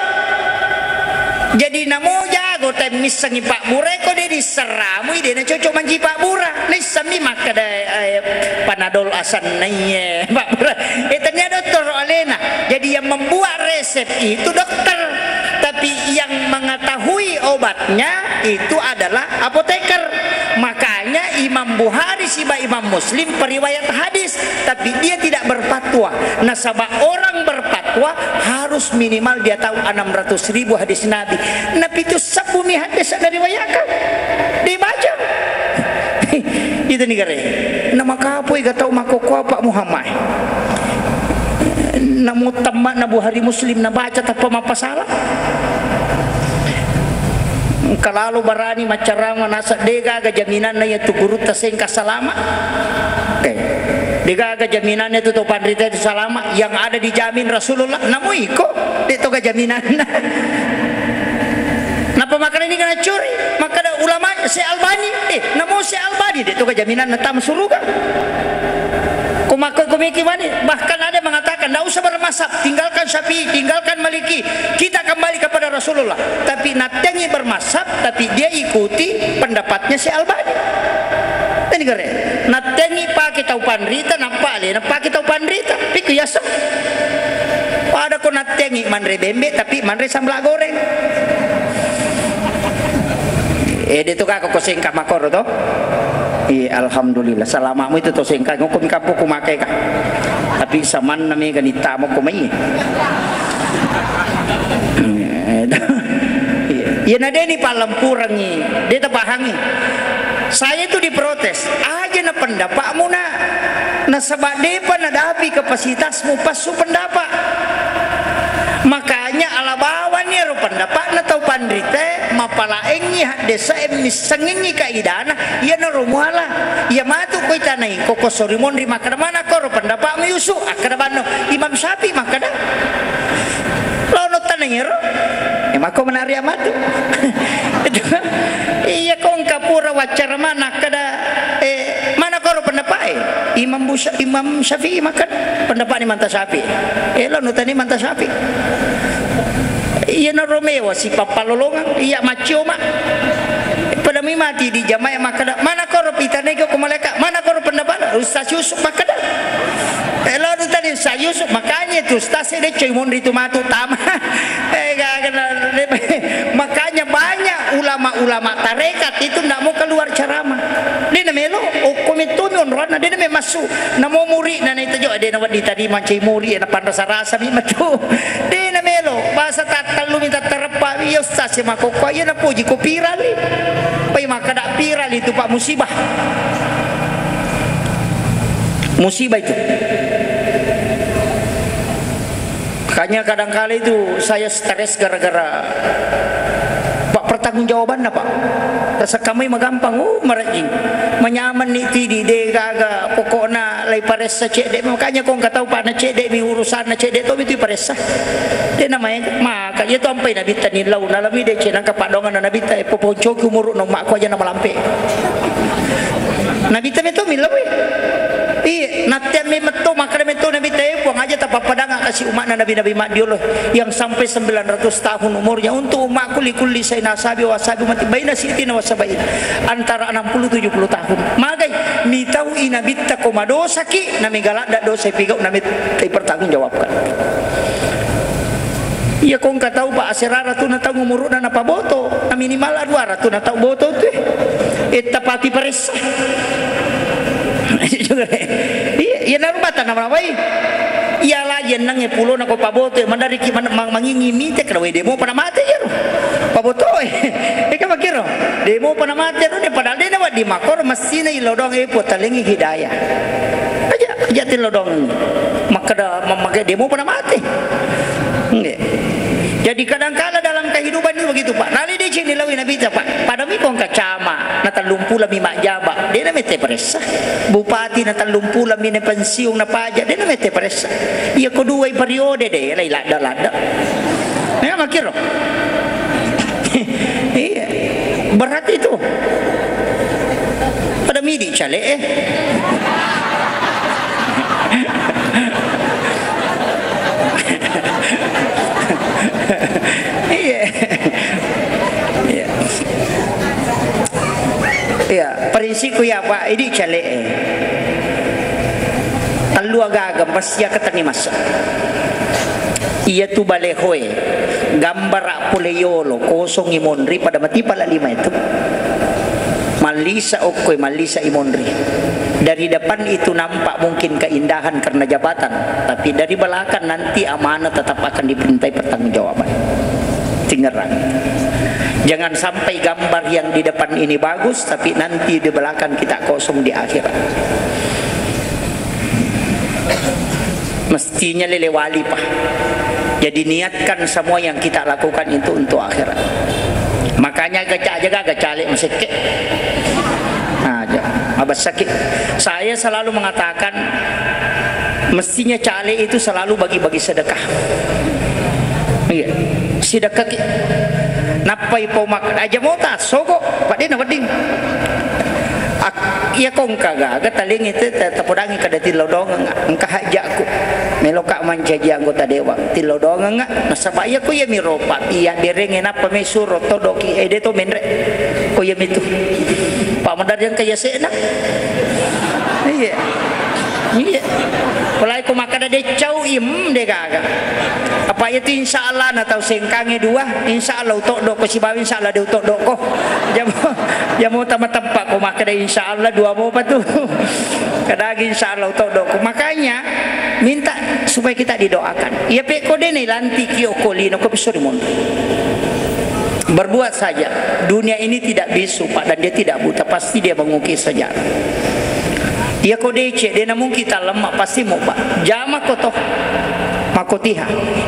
Jadi namo jago temmissengi pabbura, ko de' disseramui, de' na cocok mancaji pabbura. Naissemmi makkeda, eh, Panadol asenna iye pabbura. Eh, tania dottoro alena. Jadi yang membuat resep itu dokter. Tapi yang mengetahui obatnya itu adalah apoteker. Makanya Imam Bukhari siba Imam Muslim periwayat hadis, tapi dia tidak berfatwa. Nasaba orang berfatwa harus minimal dia tahu enam ratus ribu hadis Nabi. Napi tu sebbu mi hadis na riwayatkan. Dibaca. Itu ni gare. Nama kapoi ga tau makkokkoe Pak Muhammad. Namo temma na Bukhari Muslim nabaca tappa mappasala. Kalalo barani maccarama, naseng degaga jaminanna iyatu gurutta Sengka salama. Eh, degaga jaminanna itu to panrita itu salama. Yang ada dijamin Rasulullah, namo iko, de toga jaminanna. Napa makkeda ni kana curi? Makkeda ulama Syekh Albani. Eh, namo Syekh Albani, de toga jaminanna tama suruga. Ko makko ko meki mani, bahkan ada yang mengatakan, "Ndak usah bermazhab, tinggalkan Syafi'i, tinggalkan Maliki, kita kembali kepada Rasulullah." Tapi nattengi bermazhab, tapi dia ikuti pendapatnya Syekh Albani. Ini kere, nattengi pake tau panrita, nappa alena pake tau panrita. Pikku yaseng. Pada ko nattengi manre bembe, tapi manre sambla goreng. Eh, de to ka ko Sengka makoro to? Iya, alhamdulillah. Salamamu itu to Sengka, ngoko mi kampung ku make ka. Tapi samanna mega ni tamo ko mai. Iya, na deni pallempurengi, de tapahangi. Saya itu diprotes. Aja na pendapatmu na. Nasaba depa nadapi kapasitasmu passu pendapat. Makanya ala bawani ero pendapatna tau panrite, mapalaengi haddesa, missengengi kaidana, iyanaro muala. Iya matu koi tanai, koko sori monri makkeda, "Mana koro pendapatmu Yusuf?" Akkeda banno, "Imam Syafi'i makkeda." Lono tanai ero. E, mako menari amatu. Iya, ko engka pura waccara mana kada, eh, mana koro pendapat, eh? Imam Busa-, Imam Syafi'i makan pendapat ni manta Syafi'i. Eh, lo nutani manta Syafi'i. Iya na Romeo si pappalolongang, iya macioma. Pada mi mati di jamaah makkeda, "Mana koro pitane ko malaikat? Mana koro pendapat?" Ustaz Yusuf makkeda. Eh, lo nutani Ustaz Yusuf, makanya itu Ustaz saya deh coy monri tu matu tama. Eh, gak kenal. Makanya banyak ulama-ulama tarekat itu ndak mau keluar ceramah. Dia na melo, okko metto mi onroanna, dia na me massu. Namo muri na nai tejo, dia na wadi tadi mancai muri, na panrasa-rasa mi matu. Dia na melo, bahasa tattallu mi tattareppa, iya Ustaz ya makokko, iya na puji ko pirali. Pai makkeda pirali itu Pak musibah. Musibah itu. Makanya kadangkala itu saya stres gara-gara, Pak, pertanggungjawabanna, Pak. Rasa kamai magampang, uh, marejing. Manyaman ni tidi, de gaga, pokokna lai paressa cedde. Makanya kong katau, Pak, na cedde mi urusanna, cedde to itu paressa. De namai, maka iya to ampai nabitta ni lau, nalami de cedde nangka padongan nabitta, eh, poponcoki umuru no makku aja na malampe. Nabitta meto mi lau, eh. Iya, nattea mi metto, makkeda metto Nabi, "Tae Puang, aja tapappadanga kasi umatna nabi-nabi maddiolo yang sampai sembilan ratus tahun umurnya untuk umatku, likulli saina ashabi wa ashabi ummati baina sittina wa sabain." Antara enam puluh tujuh puluh tahun. Magai, mitau i Nabitta ko madosaki, namega ladda dosa pigau Nabitta pertanggungjawabkan. Iya, ko engka tau, Pak, aserara tu na tau umuru'na napaboto, na minimal dua ratus na tau boto tu, eh. Etta pati paressa. Iya, iya, na rumah tanah mana, wai? Iya, lagi nang e pulo na ko paboto, eh, mandariki man-, mang-, mangingi mite, kada wai demo pada mate, iya, ro. Paboto, eh. Eh, kan makiro. Demo pada mate, ro, ne padahal de na wadi makor, mesti na ilo doang, eh, potalengi hidayah. Aja, aja tilo doang. Makkeda, ma-, makkeda demo pada mate. Nggih. Jadi kadangkala dalam kehidupan ini begitu, Pak. Nali deceng ni lawi Nabitta, Pak. Pada mi kong kacama, na tellung pulo mi majjaba. De na mete paressa. Bupati na tellung pulo mi na pensiun na pajak. De na mete paressa. Iya ko duai periode de, lai ladda-ladda. Memang kiro. Iya. Berat itu. Pada midi cale, eh. Iya. Iya. Iya, prinsipku ya, Pak, idi cale, eh. Tellu agaga mesti ya keteni masa. Iya tu balehoe, gambara pole yolo, kosongi monri pada mati pala lima itu. Mallisa okkoi, mallisa i monri. Dari depan itu nampak mungkin keindahan karena jabatan, tapi dari belakang nanti amanah tetap akan dimintai pertanggungjawaban. Tingerang. Jangan sampai gambar yang di depan ini bagus, tapi nanti di belakang kita kosong di akhirat. Mestinya lele wali, Pak. Jadi niatkan semua yang kita lakukan itu untuk akhirat. Makanya gaja, aja gaga caleg masekke. Nah, aja. Abessaki. Saya selalu mengatakan, mestinya caleg itu selalu bagi-bagi sedekah. Iya. Sedekah ki. Nappai pau mak-, aja mota, sogo, Pak, de' na wedding. Ak-, iya ko engka gaga talengngi te, te, tapodangngi kada tillau doangeng, engka hajjakku. Meloka mancaji anggota dewan, tillau doangeng, nasaba iya ko iya miro, Pak, iya bereng, nappa me suro todoki, eh, de' to menre. Ko iya mitu. Pak, maderri engka iya se'na. Iya. Iya. Mulai ko makkada de' cau, im, de' gaga. Apa iya tu insya Allah na tau sengkangnge dua, insya Allah utoddo ko sibawa insya Allah de' utoddo ko. Jamo, jamo tama tempat ko makkada insya Allah dua mopa tu. Kadagi insya Allah utoddo ko. Makanya minta supaya kita didoakan. Iya pe ko de' na ilantiki okko lino ko bisa dimonro. Berbuat saja. Dunia ini tidak bisu, Pak, dan dia tidak buta. Pasti dia mengukir sejarah. Iya ko deceng, de' na mungkin talemma, pasti mobba. Jama ko to. Makotiha.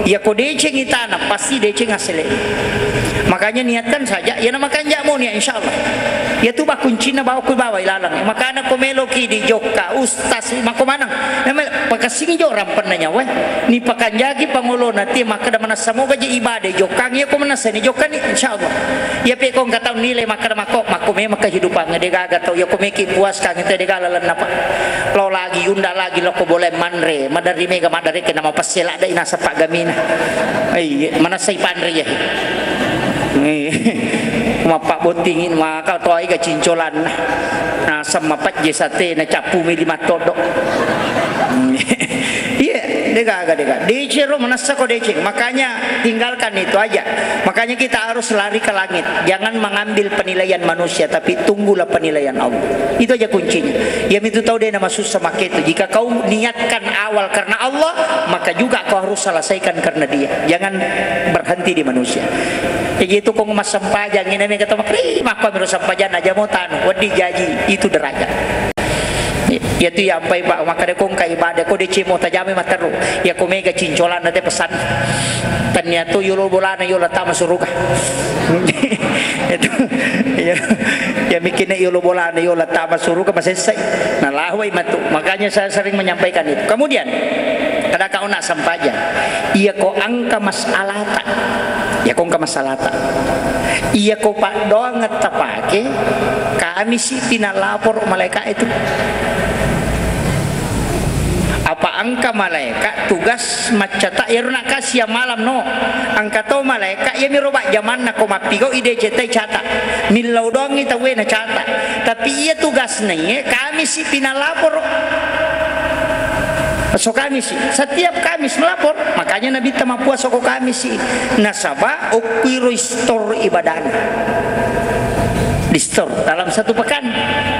Iya ko deceng itana, pasti deceng asele. Makanya niatkan saja. Iya na makanja mo niat, insya Allah. Iya tu bakuncinna bawa ku bawa ilalang. Makana ko meloki di jokka, ustaz, mako maneng. Namanya pakassingi jo rampenna nyawa. Ni pakanjaki pangolona, ti makkada manassa moga je ibadah, jokkang iya ko manassa ni jokkani, insya Allah. Iya pe ko engka tau nilai makkada mako, mako memang kehidupan, de' gaga tau, iya ko meki puas kang itu de' gaga lalenna, Pak. Lao lagi, unda lagi, lao ko boleh manre, maderri mega maderri kena mau pessela de' inasa paggamina. Iya, manassa ipanre iya. Iya. Mappabbottingi maka toiga cincolanna. Naseng mapejje satena, cappu mi lima toddo. Iya, de' gaga, de' gaga. Deceng ro, manassa ko deceng. Makanya tinggalkan itu aja. Makanya kita harus lari ke langit. Jangan mengambil penilaian manusia, tapi tunggulah penilaian Allah. Itu aja kuncinya. Iya mitu tau de' na masussa makketu. Jika kau niatkan awal karena Allah, maka juga kau harus selesaikan karena Dia. Jangan berhenti di manusia. Jadi itu ko massempajang, ini mega tau makkada, "Ih, makko miro sempajang aja mau tanu, wedding jaji, itu derajat." Iya tu iya ampai, Pak, makkada ko engka ibadah, ko deceng mo tajame matteru. Iya ko mega cincolanna te pesan. Tania tu yolo bolana yola tama suruga. Itu, iya, iya mikirnya yolo bolana yola tama suruga masessai. Nah, lahwai matu. Makanya saya sering menyampaikan itu. Kemudian, kada kau nak sempajang. Iya ko engka masalata. Iya ko engka masalata. Iya ko paddoangetta pake, Kamisi pi nalaporo malaeka itu. Apa engka malaeka tugas maccata, iyaro nakkasiang malam no. Engka to malaeka, iyamiro bajjamanna ko mappigau i deceng tai cata. Millau doangngi tauwe na cata. Tapi iya tugasna iye, Kamisi pi nalaporo. Esso Kamisi, setiap Kamis melapor. Makanya Nabitta mappuasa ko Kamisi. Nasaba okkuiro istor ibadahna. Distor dalam satu pekan.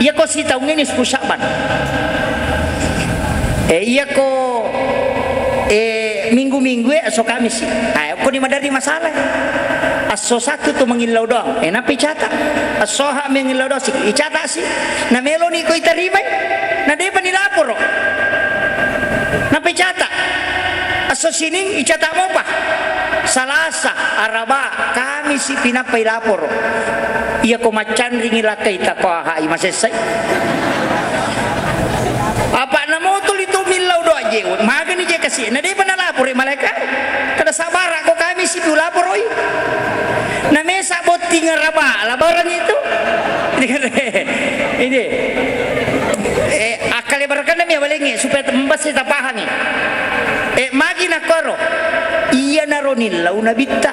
Iya ko sitaung ini sepuluh Sya'ban. Eh, iya ko, eh, minggu-minggu e esso Kamisi. Ah, okko ni maderri masalah. Esso Sattu tu mangillau doang. Eh, nappi cata. Esso Ahad mangillau doang si, icata si. Na meloni ko itarimai. Na depa ni laporo. Nappi cata. Esso Sining icata mopa. Salasa, Araba, Kamisi pinappai laporo. Iya ko maccanringi lakkai takoahai masessai. Apa namo tuli tu millau doa je, magani je kasi. Na depa nalaporo malaeka. Kada sabara ko Kamisi tu laporoi. Na mesa botting Araba, labaran itu. Ini. Eh, Kalebarakannami awalengnge supaya tembassi tapahangi. Eh, magi nakkoro? Iyanaro nillau Nabitta.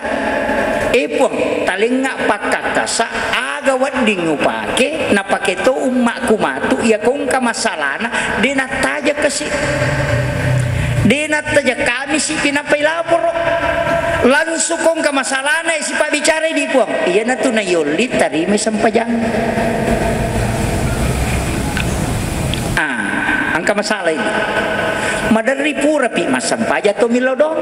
Eh, Puang, talengnga pakkakkasa, aga wedding upake, napake to ummakku matu, iya kongka masalana, de nattajeng kasi. De nattajeng Kamisi pinappai laporo. Langsung kongka masalana, eh, sipabbicarai di Puang. Iyanatu nayolli tarimai sempajang. Ah, engka masalah ini. Maderri purapi massempajang to millau doang.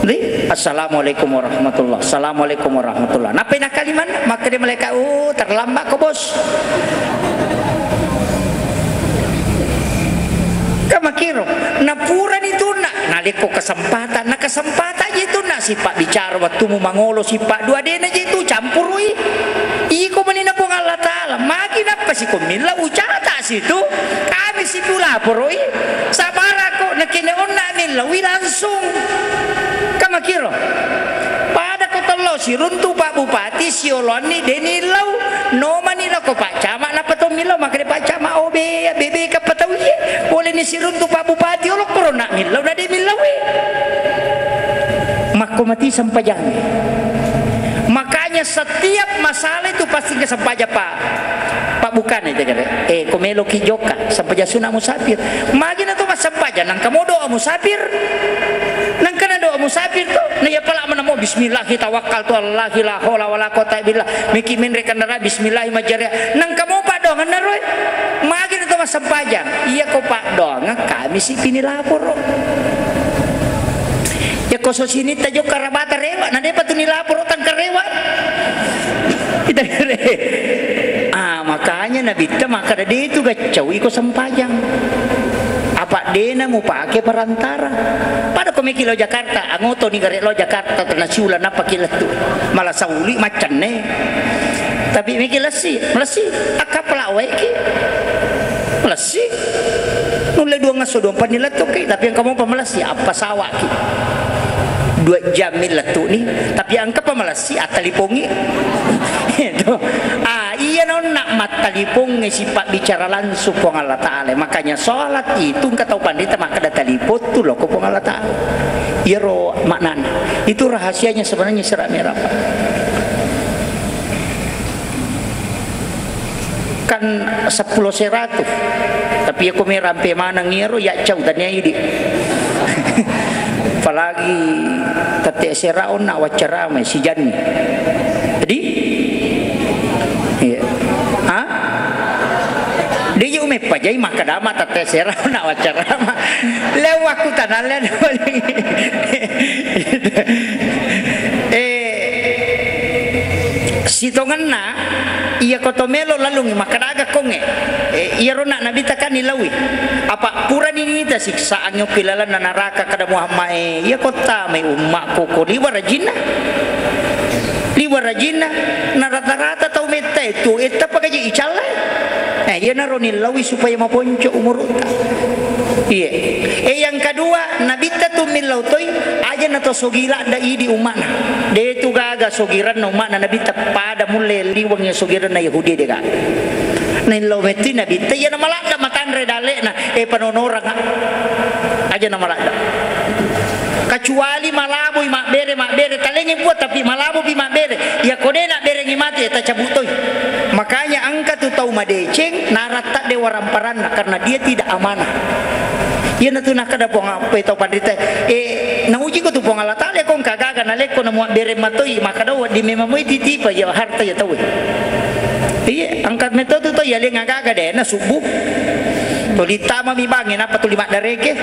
Ri, "Assalamualaikum warahmatullah, assalamualaikum warahmatullah." Nappai nakalimanna, makkeda malaika, "Oh, terlambat ko, Bos." Kan makkiro, napurani tunna, nalekko kesempatan, na kesempatan je tunna, Sipabbicara wettumu mangolo, sippa dua dena je tu campurui. Iko menina Puang Allah Ta'ala, magi nappa siko millau ucata situ, kami situ laporoi, sabarako, nakene onna millaui langsung. Kamakiro. Pada ko tello siruntu Pak Bupati, sioloanni deni lau, nomani lako Pak Camat, nappa to millau, makade Pak Camat, oh be, bebe kappa tau iye, boleh ni siruntu Pak Bupati, olo korona millau, na de millaui. Makko mati sempajang. Makanya setiap masalah itu pasti ke sempajang, Pak. Pak, bukan itu, kata. Eh, ko meloki jokka, sempajang sunat musafir. Magi na to massempajang, nangka mo doa musafir. Nangka na doa musafir to. Na iya pala mana mo bismillah tawakkaltu alallahi la haula wala quwata billah. Miki menre kendaraan bismillah majjarea. Nangka mo paddoanganna roe. Magi na to massempajang. Iya ko paddoangan kami si pini laporo. Ya ko so sinitta jokka rabata rewa, na depa tu nilaporo tangka rewa. Kita kere. Ah, makanya Nabitta makkada de tu gaccau iko sempajang. Apa dena mupake perantara. Pada ko meki lao Jakarta, angoto ni gare lao Jakarta, tena siula nappa ki lettu. Malah sauli maccenne. Tapi meki lessi, lessi, akkapala wae ki. Malessi. Nulle duangngesso duampenni lettuki, tapi engka mopa malessi, appasawaki. Dua jammi lettu'ni, tapi engkapa malessi, attalipongngi. Itu. Ah, iya nonna mattalipongngi sipabbicara langsung Puang Allah Ta'ala. Makanya sholat itu engka tau pandita makkada talipottu loko Puang Allah Ta'ala. Iyaro maknana. Itu rahasianya sebenarnya sira merapa. Kan seppulo seratu. Tapi iya ko me rampe maneng iyaro, yaccau tania idi. Apalagi tette sera onna waccarama sijanni. Jadi? Iya. Ha? Dia je ume pajai makkadama tette sera onna waccarama. Lewakku tanah lewat. Eh, sitongenna, iya ko to melo lalungi makkadaga konge. Eh, iyaro na Nabitta kan nilaui. Apa purani nita siksaang yokki lalenna naraka, kada Muhammad, eh, iya ko tamai ummakku ko liwa rajinna. Liwa rajinna, na rata-rata tau metta itu, etta pakaji icallai. Eh, iyanaro nilaui supaya maponco umurutta. Iya. Eh, yang kedua, Nabitta tu millau toi, aja na to sogi ladda idi umma'na. De tu gaga sogiranna umma'na Nabitta pada mulle liweng ya sogiranna Yahudi de gaga. Nillau metti Nabitta, iya na maladda matanre dalle'na, eh, panonorang. Aja na maladda. Kecuali malaboi mabbere, mabbere talengngi buah, tapi malabopi mabbere. Iya ko de nabberengngi mate, tacabut toi. Makanya engka tu tau madeceng, naratta de waramparanna, karena dia tidak amanah. Iyanatu nakkada Puang, apa tau panrita, eh, nauji ko tu Puang Allah Ta'ala, ko engka gaga nalekko na muabbere matoi, makkada wedding memang moi titipa ya harta ya tau. Iya, engka metto tu to, iya lenga gaga de na subuh. Tuli tamami bangnge, nappa tuli maddareke.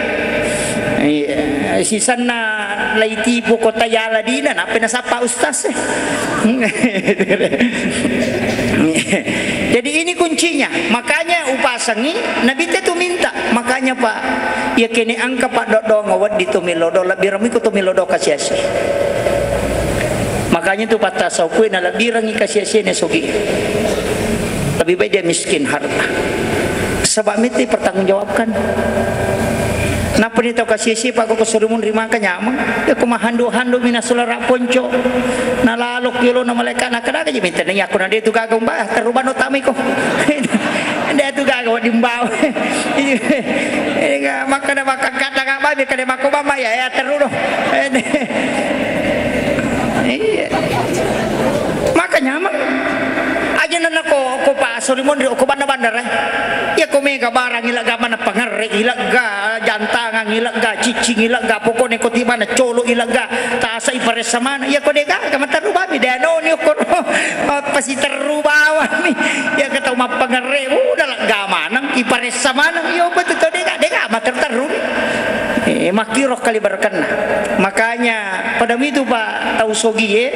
Iya, sisenna laitipu kota yala dina, nappa nasappa ustaz. Jadi ini kuncinya. Makanya upasangi, Nabitta tu minta. Makanya, Pak, iya kene engka paddoddong wedding to millodo, lebbi ramiko to millodo kasiasi. Makanya tu patta saukue na lebbi rangi kasiasi ne sogi. Lebih baik dia miskin harta. Sebab mesti pertanggungjawabkan. Nappa ni tau kasiasi, Pak, ko suri munri maka nyameng. Ya, ko mahandu-handu mina sulara ponco. Na lalok yolo na malaika na kada aja minta ni aku na de tu gaga umba, terubano tamiko. De tu gaga wedding bawa. Iya, makkada makkada kata kaba, kada makko bama ya, ya terudo. Iya. Maka nyameng. Aja nana ko, ko pa suri munri, ko banda-banda, eh. Ya, ko mega barang ilegga mana pangerre, ilegga jantangan, ilegga cicing, ilegga pokoknya ko tibana colo, ilegga tasa iparessa mana. Ya, ko dega, kama terubami, de noni ko no. Apa si terubawami. Ya, ketau mappangerre, udah lega maneng, iparessa maneng. Ya, betul to dega, dega, ma terteru. Eh, makkiro kali barakanna. Makanya, pada mitu, Pak, tau sogie,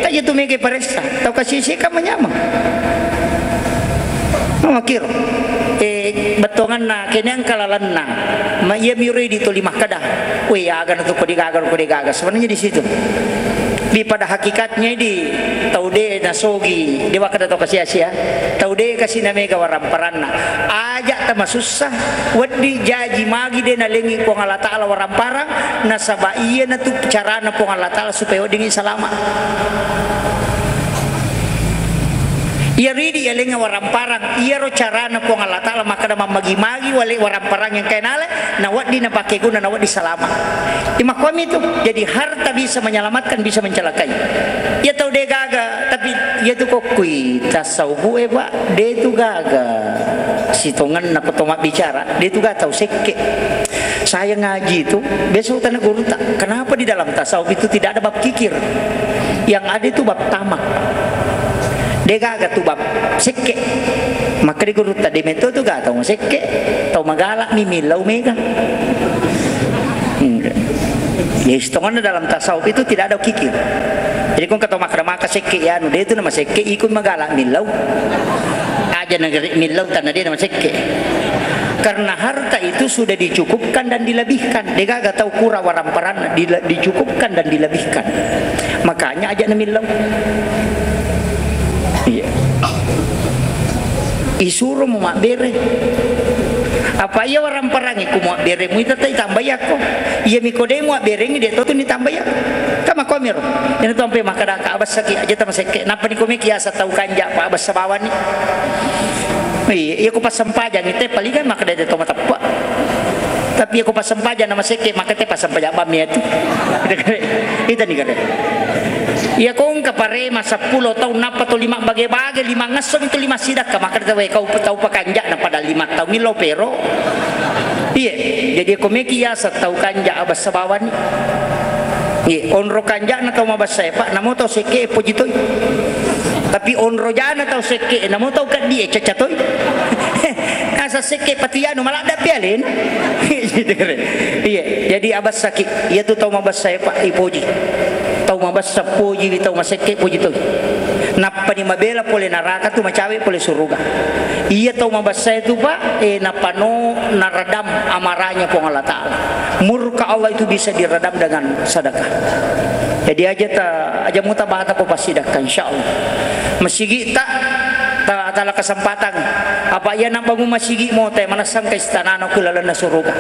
taja tu mega paressa, tau kasisi kan manyameng. Makkiro. Eh, Tonganna, kene engka lalenna. Ma iya miro idi tuli makkeda, "Weh, aga na tu ko degaga, ko degaga." Sebenarnya di situ. Di pada hakikatnya di tau de nasogi, de wakkeda tau kasia-sia. Tau de kasi na mega waramparanna. Aja tamasussa, weddi jaji magi de nalengi Puang Allah Taala waramparang, nasaba iya na tu carana Puang Allah Taala supaya weddingi salama. Iya ridi yalengnge waramparang, iyaro carana Puang Allah Taala makkeda mammagi-magi wale waramparang yang kainale, na wedding napake guna, na wedding salama. Imakkuami tu. Jadi harta bisa menyelamatkan, bisa mencelakai. Iya tau de gaga, tapi iya tu kokkui tasawuf e, Pak, de tu gaga. Sitongenna ko to mabbicara, de tu gaga tau sekke. Saya ngaji itu, besok tanya gurutta, kenapa di dalam tasawuf itu tidak ada bab kikir? Yang ada itu bab tamak. De gaga tu bab sekke. Maka di gurutta, de metto tu gaga tau sekke, tau magala mi millau mega. Enggak. Ya, setengahnya dalam tasawuf itu tidak ada kikir. Jadi kong kata makra maka sekke ya, anu, de tu nama sekke, ikut magala millau. Aja negeri millau tanah dia nama sekke. Karena harta itu sudah dicukupkan dan dilebihkan. De gaga tau kura waramparanna, dile-, dicukupkan dan dilebihkan. Makanya aja na millau. Iya. Isuro mu mabbere. Apa iya waramparangi ku muabbere mu ita tai tambayakko. Iya miko de muabberengi de to tu ni tambayakko. Kama komiro. Ina tu ampe makkada ka abessaki aja tama sekke. Nappa ni komeki asa tau kanja pa abessa bawani. Iya, iya ko passempajang ite palingan makkeda de to mateppa. Tapi iya ko passempajang nama sekke, maka te passempajang bammi itu. Ita ni kare. Iya ko engka parema seppulo taung nappa to lima bage-bage, lima ngesso itu lima sidakka, maka te wae kau tau pakanja'na pada lima taung millau pero. Iya, jadi ko meki yasa tau kanja abessa bawani. Iya, onro kanja'na tau mabessa e, Pak, namo tau sekke e poji toi. Tapi onro jana tau sekke e, namo tau keddi e, caca toi. Asa sekke pati anu maladda pialena. Iya, jadi abessaki. Iya tu tau mabessa e, Pak, ipoji. Tau mabessa poji, tau masekke poji toi. Nappani mabela pole naraka tu macawe pole suruga. Iya tau mabessa e tu, Pak, eh, napano naredam amarahnya Puang Allah Taala. Murka Allah itu bisa diredam dengan sedekah. Jadi aja ta, aja muta bata ko passidakka, insyaallah. Masigi ta, ta, tala kesempatan. Apa iya nabangun masigi mo te manessang ke istanana ku lalenna suruga.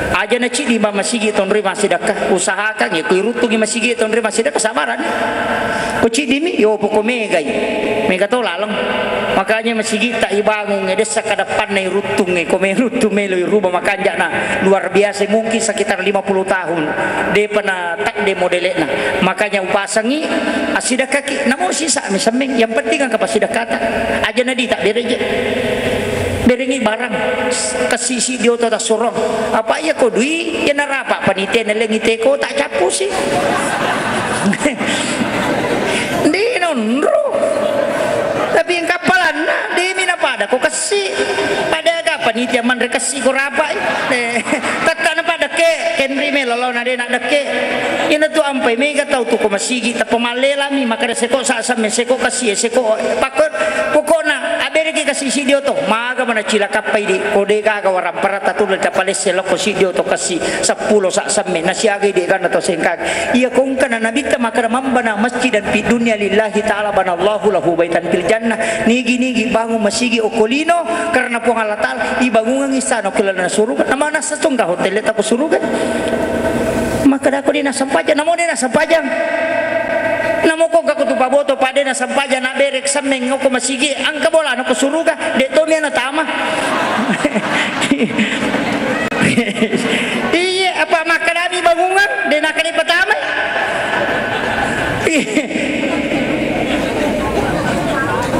Aja na cidi ba masigi tonri massidakka. Usahakan ya ku iruttungi masigi tonri massidakka sabaran. Ko cidi mi, yo poko megai. Mega to laleng. Makanya masigi ta ibangun e dessa kadappanna iruttung e, ko me ruttung melo iruba makanja'na luar biasa, mungkin sekitar lima puluh tahun. Depa na takde modele'na. Makanya upasangi assidakkaki, namo sisa mi semmeng, yang penting engka passidakkata. Aja na dita bereje. Berengi barang, kessi siddi oto tassorong. Apa iya ko dui, iya narapa panitia nalengi teko tak cappusi. Di nonro. Tapi engka palanna, demi napada ko kessi. Pada aga panitia manre kessi ko rapai. Eh, tetta napada ke, kenri me lolo na de na dekke. Ina tu ampai mega tau tu ko masigi, tappa mallelami, makkeda seko sa semme, seko kasi, seko pakko, pokokna abereki kasi siddi oto, maga mana cilakappai di, ko de gaga warampara tatulung tapalesse lokko siddi oto kasi seppulo sa semme, nasiagai de ganna to sengkang. Iya kongkana nabitta makkeda, "Man bana masjidan fid dunya lillahi ta'ala banallahu lahu baitan fil jannah." Nigi-nigi bangun masigi okko lino karena Puang Allah Ta'ala, ibangungang istana ko lalenna suruga. Namanassa tongga hotel ta ko suruga. Makkedako de nassempajang, namo de nassempajang. Namo ko gako tu paboto, pa de nassempajang, na berek semmeng ko masigi, engka bolana ko suruga, de to mi natama. Iya, apa makkedami bangungang, de nakkeda patamai.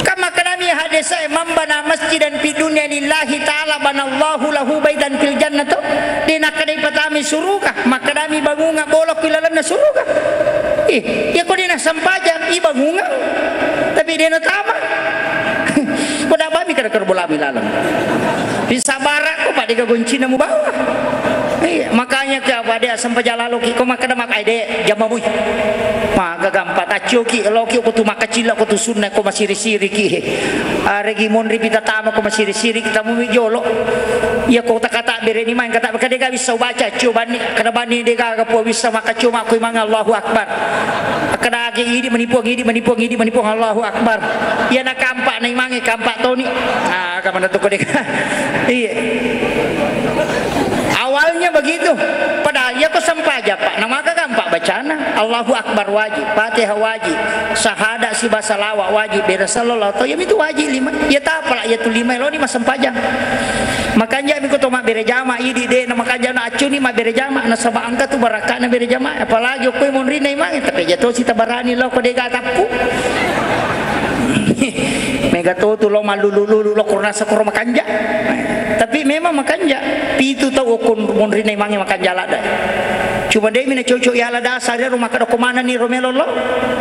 Kan makkedami hadis e, "Man bana masjidan fid dunya lillahi ta'ala banallahu lahu baitan fil jannah," to. De nakkeda patamai suruga, makkedami bangungang bolokko ilalenna suruga. Ih, iya ko de nassempajang, ibangungang. Tapi de natama. Ko da bami kada kerbolami laleng. Pi sabara ko pa de gagoncina mubawa. Iya, makanya ke apa de sempajang laloki ko makkeda mak ai de jamamui. Maga gampang taccoki, loki ko tu makkacilla ko tu sunna ko masiri-siriki. Aregi monri pita tama ko masiri-siriki tamui jolo. Iya ko takata bere ni main kata kada ga bisa baca cio bani kada bani de ga ga po bisa maka cio mako imang Allahu Akbar. Kada age idi menipuang idi menipuang idi menipuang Allahu Akbar. Iya na kampak na imange kampak toni. Ah, kamana tu ko de ga. Iya. Awalnya begitu. Padahal iya ko sampaja pak. Na maka kampak bacana. Allahu Akbar wajib. Fatihah wajib. Sahada siba salawa wajib. Bere sallallahu atau iya mitu wajib lima. Iya tapala iya tu lima lo ni masempajang. Makanja mi ko to mabbere jama idi de na makanja na accuni mabbere jama nasaba engka tu barakana bere jama apalagi okko monrinna imang tapi aja to sita barani lo ko de ga tappu. Mega to tu lo malulu-lulu lo kurna sakuro makanja. Tapi memang makanja pitu tau okko monrinna imange makanja ladda. Cuma de mi na cocok ya ladda sare rumah kada ko mana ni romelo lo.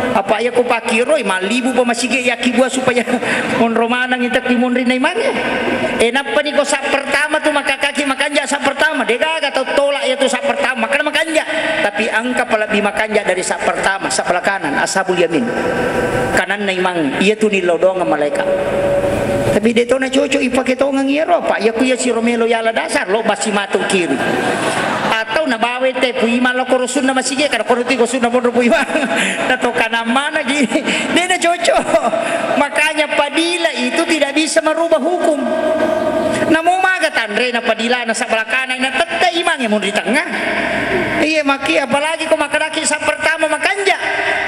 Apa iya ko pakiroi, mallibu pa masigi yakki bua supaya monro maneng itakki monrinna imangnge. E, nappa ni ko sak pertama tu makakaki makanja sak pertama, de gaga tau tolak iya tu sak pertama, makana makanja. Tapi engka pa lebbi makanja dari sak pertama, sebelah kanan, ashabul yamin. Kananna imang, iya tu nillau doang malaikat. Tapi de tona cocok ipake tongeng iyaro, apa iya ku iya siro melo yala dasar, lo basi matu kiri. Atau nabawa te puima lo koro sunna masigi, kada koro tiko sunna monro puima. Nato kanang mana gi. De na cocok. Makanya padila itu tidak bisa merubah hukum. Namo maga tanre na padila na sebelah kanan na tette imang ya mun di tengah. Iya maki apalagi ko makadaki sa pertama makanja.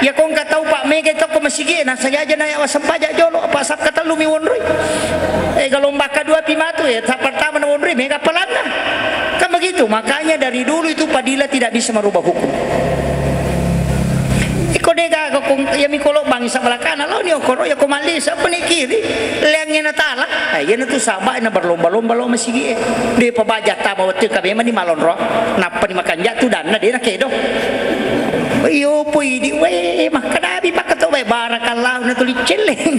Ya ko engka tau pak mega toko masigi na sajaja na ya wasempaja jolo apa sab katellu mi wonroi. Eh, gelombang kedua pi matu ya, sa pertama na wonroi mega palanna. Kan begitu, makanya dari dulu itu padila tidak bisa merubah hukum. Iko de gaga kong, ya mi kolo bangi sebelah kanan lo ni okoro ya ko malli sa ni kiri, leangnge na tala. Eh, iya na tu saba na berlomba-lomba lo masigi eh. De pabaja tama wettu ka memang ni malonro. Nappa ni makanja tu danna de na kedo. Iyo poi di we makkadabi pakkato we barakallahu na tuli celleng.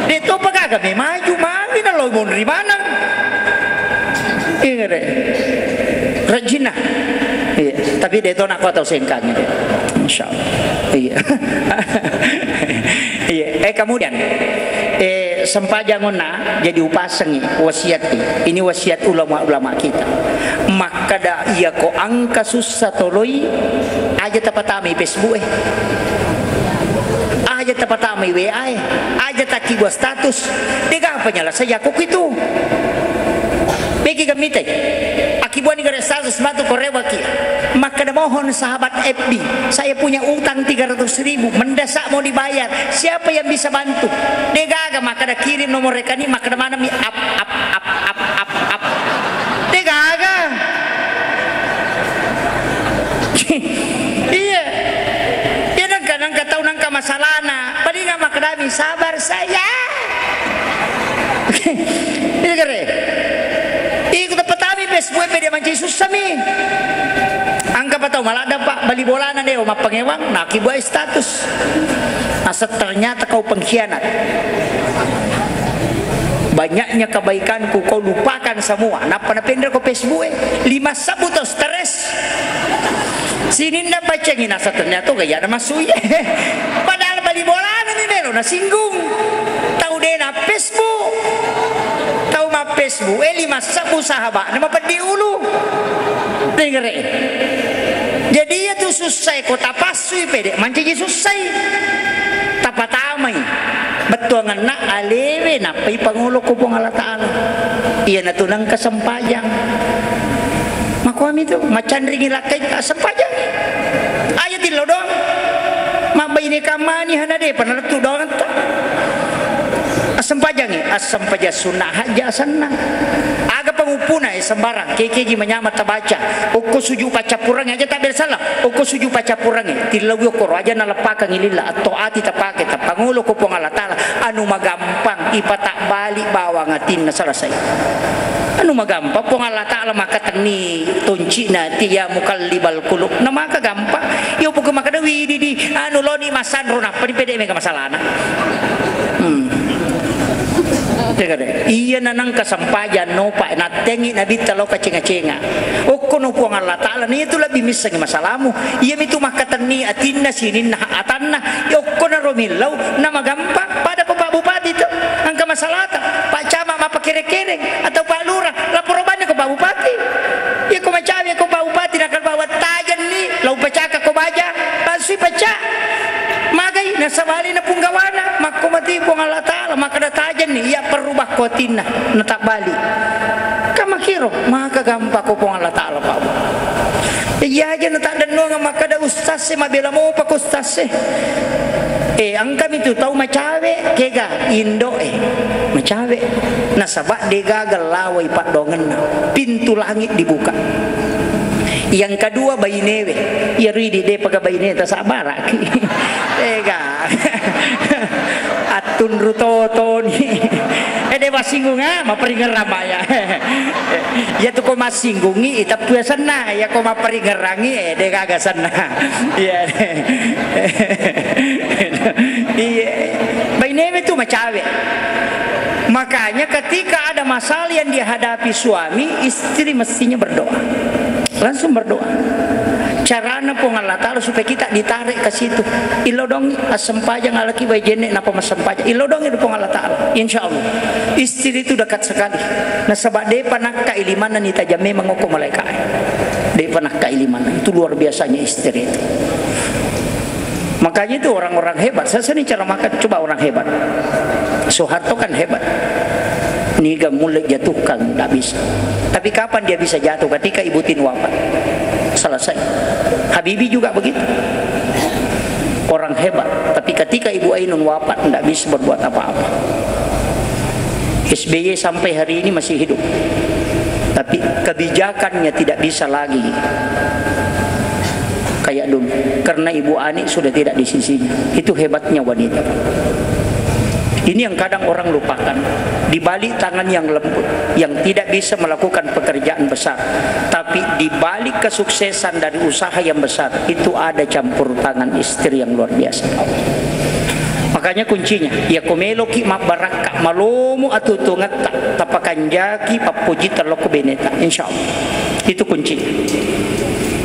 De to pagaga me maju mami na lo monri maneng. Ingere. Rajinna. Iya, tapi de to nak kau tahu sengkang ini. Insyaallah. Iya. Iya, eh kemudian eh sempajang onna jadi upasengi wasiat ini wasiat ulama-ulama kita. Makkada iya ko angka sussa toloi aja tapatamai Facebook eh. Aja tapatamai W A e, aja takibua status. Dega penyelesaian aku itu. Begi gamitai. Akibuani gare status matu korewaki. Makkada mohon sahabat F B, saya punya utang tiga ratus ribu, mendesak mau dibayar. Siapa yang bisa bantu? Degaga makkada kirim nomor rekening, makkada mana mi ap ap ap ap ap ap. Degaga. Iya. Iya nangka nangka tau nangka masalahna. Palinga makkadami sabar saya. Iya kare. Iku tepatami Facebook pede manci sussami. Angka patau maladda pak bali bolana deo mappangewang naki buai status. Asa ternyata kau pengkhianat. Banyaknya kebaikanku kau lupakan semua. Nappa napendra ko Facebook e. Lima sabu to stres. Sininna pacengi nasa ternyata gaya na masui. Padahal bali bolana mi melo na singgung. Tau de na Facebook. Tau ma Facebook e lima sabu sahabat na mapeddi ulu. Dengere. Jadi iya tu sussai ko tapassui pede mancaji sussai. Tapatamai bettuanganna alewe nappai pangolo ko Puang Allah Ta'ala. Iya natu nangka sempajang. Makuami tu, macanringi lakkai, assempajangi. Aja tillo doang. Mabbaine kamani hana de, panalettu doang ta. Assempajangi, assempajang sunnah haja asanna. Aga panguppuna, eh, sembarang. Kekegi manyama tabaca. Okko suju paccappurangi aja tak bersalah. Okko suju paccappurangi. Tillawi okkoro aja naleppakangi lilla. Atto ati tapake, tapangolo ko Puang Allah Ta'ala. Anu magampang, ipata bali bawang atinna selesai. Anu magampang Puang Allah Ta'ala makatenni toncina ti ya mukallibal qulub. Na maka gampang. Yo buka makada widi di anu loni masanro nappa di pede mega masalahna. Hmm. Iya nanang kasampajan nopa nattengi nabitta lo kacenga-cenga. Okko no Puang Allah Ta'ala ni itu lebih missengi masalahmu. Iya mitu makatenni atinna sininna atanna. Okko na romillau na magampang. Pada ko Pak Bupati tu, engka masalahta, Pak Camat mappakere-kereng, atau Pak Lurah, laporo banni ko Bupati. Iya ko macawe ko Pak Bupati, nakal bawa tajenni, lau pecaka ko baja, langsui pecah. Magai nasabali na punggawana, makko mati Puang Allah Ta'ala, makkada tajenni, iya perrubah ko atinna, natabbali. Kamakiro, maka gampang ko Puang Allah Ta'ala, Pak. Iya aja nataddennuang makkada ustaz e, mabela mopa ko ustaz e. Eh, engkami tu tau macawe, kega indo e, macawe. Nasaba degaga lawai paddoangenna, pintu langit dibuka. Yang kedua, bainewe. Iya ridi depaga baine tasabbaraki. Ega. Attunru totoni. Eh, de massinggunga, maperingerang maya. Iya tu ko massinggungi, itappu senna. Iya ko maperingerangi, eh, degaga senna. Iya. Iya. Bainewe tu macawe. Makanya ketika ada masalah yang dihadapi suami, istri mestinya berdoa. Langsung berdoa. Carana Puang Allah Ta'ala supaya kita ditarik ke situ. Ilodong assempajang alaki wae jenne napa massempajang. Ilodong itu Puang Allah Ta'ala. Insya Allah. Istri itu dekat sekali. Nasaba depa nakka ilimanna ni tajam memang oko malaikat. Depa nakka ilimanna. Itu luar biasanya istri itu. Makanya itu orang-orang hebat. Saya sering ceramahkan, coba orang hebat. Soeharto kan hebat. Niga mulle jatuhkan, ndak bisa. Tapi kapan dia bisa jatuh? Ketika Ibu Tin wafat. Selesai. Habibie juga begitu. Orang hebat. Tapi ketika Ibu Ainun wafat, ndak bisa berbuat apa-apa. S B Y sampai hari ini masih hidup. Tapi kebijakannya tidak bisa lagi kayak dulu. Karena Ibu Ani sudah tidak di sisinya. Itu hebatnya wanita. Ini yang kadang orang lupakan. Di balik tangan yang lembut, yang tidak bisa melakukan pekerjaan besar, tapi di balik kesuksesan dari usaha yang besar, itu ada campur tangan istri yang luar biasa. Makanya kuncinya, iya ko meloki mabbarakka, malomo atuo-tuongetta, tapakanjaki pappoji tellokko beneta, insya Allah. Itu kuncinya.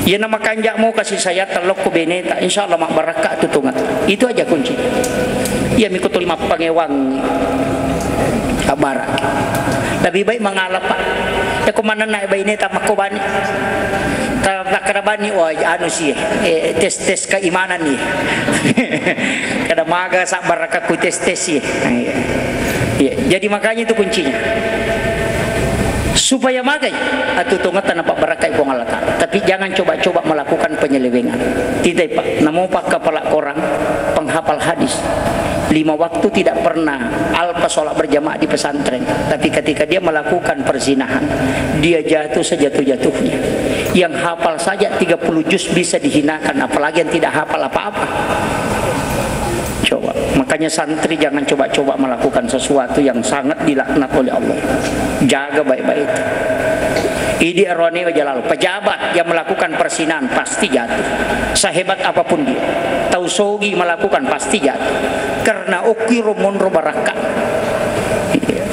Iya na makanjamo kasih sayang tellokko beneta, insya Allah mabbarakka atuo-tuongetta. Itu aja kunci. Iya miko tuli mappangewangi. Abbarakki. Lebih baik mengalah, Pak. Iya ko manenna baine ta makko bani. Ta-, takkeda bani, wah, anu sih, eh, tes-tes keimanan nih. Kada maga sabbarakakku tes-tes sih. Iya. Iya. Jadi makanya itu kuncinya. Supaya magai atuo-tuongetta napabbarakkai Puang Allah Ta'ala. Tapi jangan coba-coba melakukan penyelewengan. Titai, Pak, namo pak kepala korang, penghafal hadis. Lima waktu tidak pernah alpa sholat berjamaah di pesantren. Tapi ketika dia melakukan perzinahan, dia jatuh sejatuh-jatuhnya. Yang hafal saja tiga puluh juz bisa dihinakan, apalagi yang tidak hafal apa-apa. Coba. Makanya santri jangan coba-coba melakukan sesuatu yang sangat dilaknat oleh Allah. Jaga baik-baik. Idi arone wajalal. Pejabat yang melakukan perzinahan pasti jatuh. Sehebat apapun dia. Tau sogi melakukan pasti jatuh. Karena okiro monro barakka.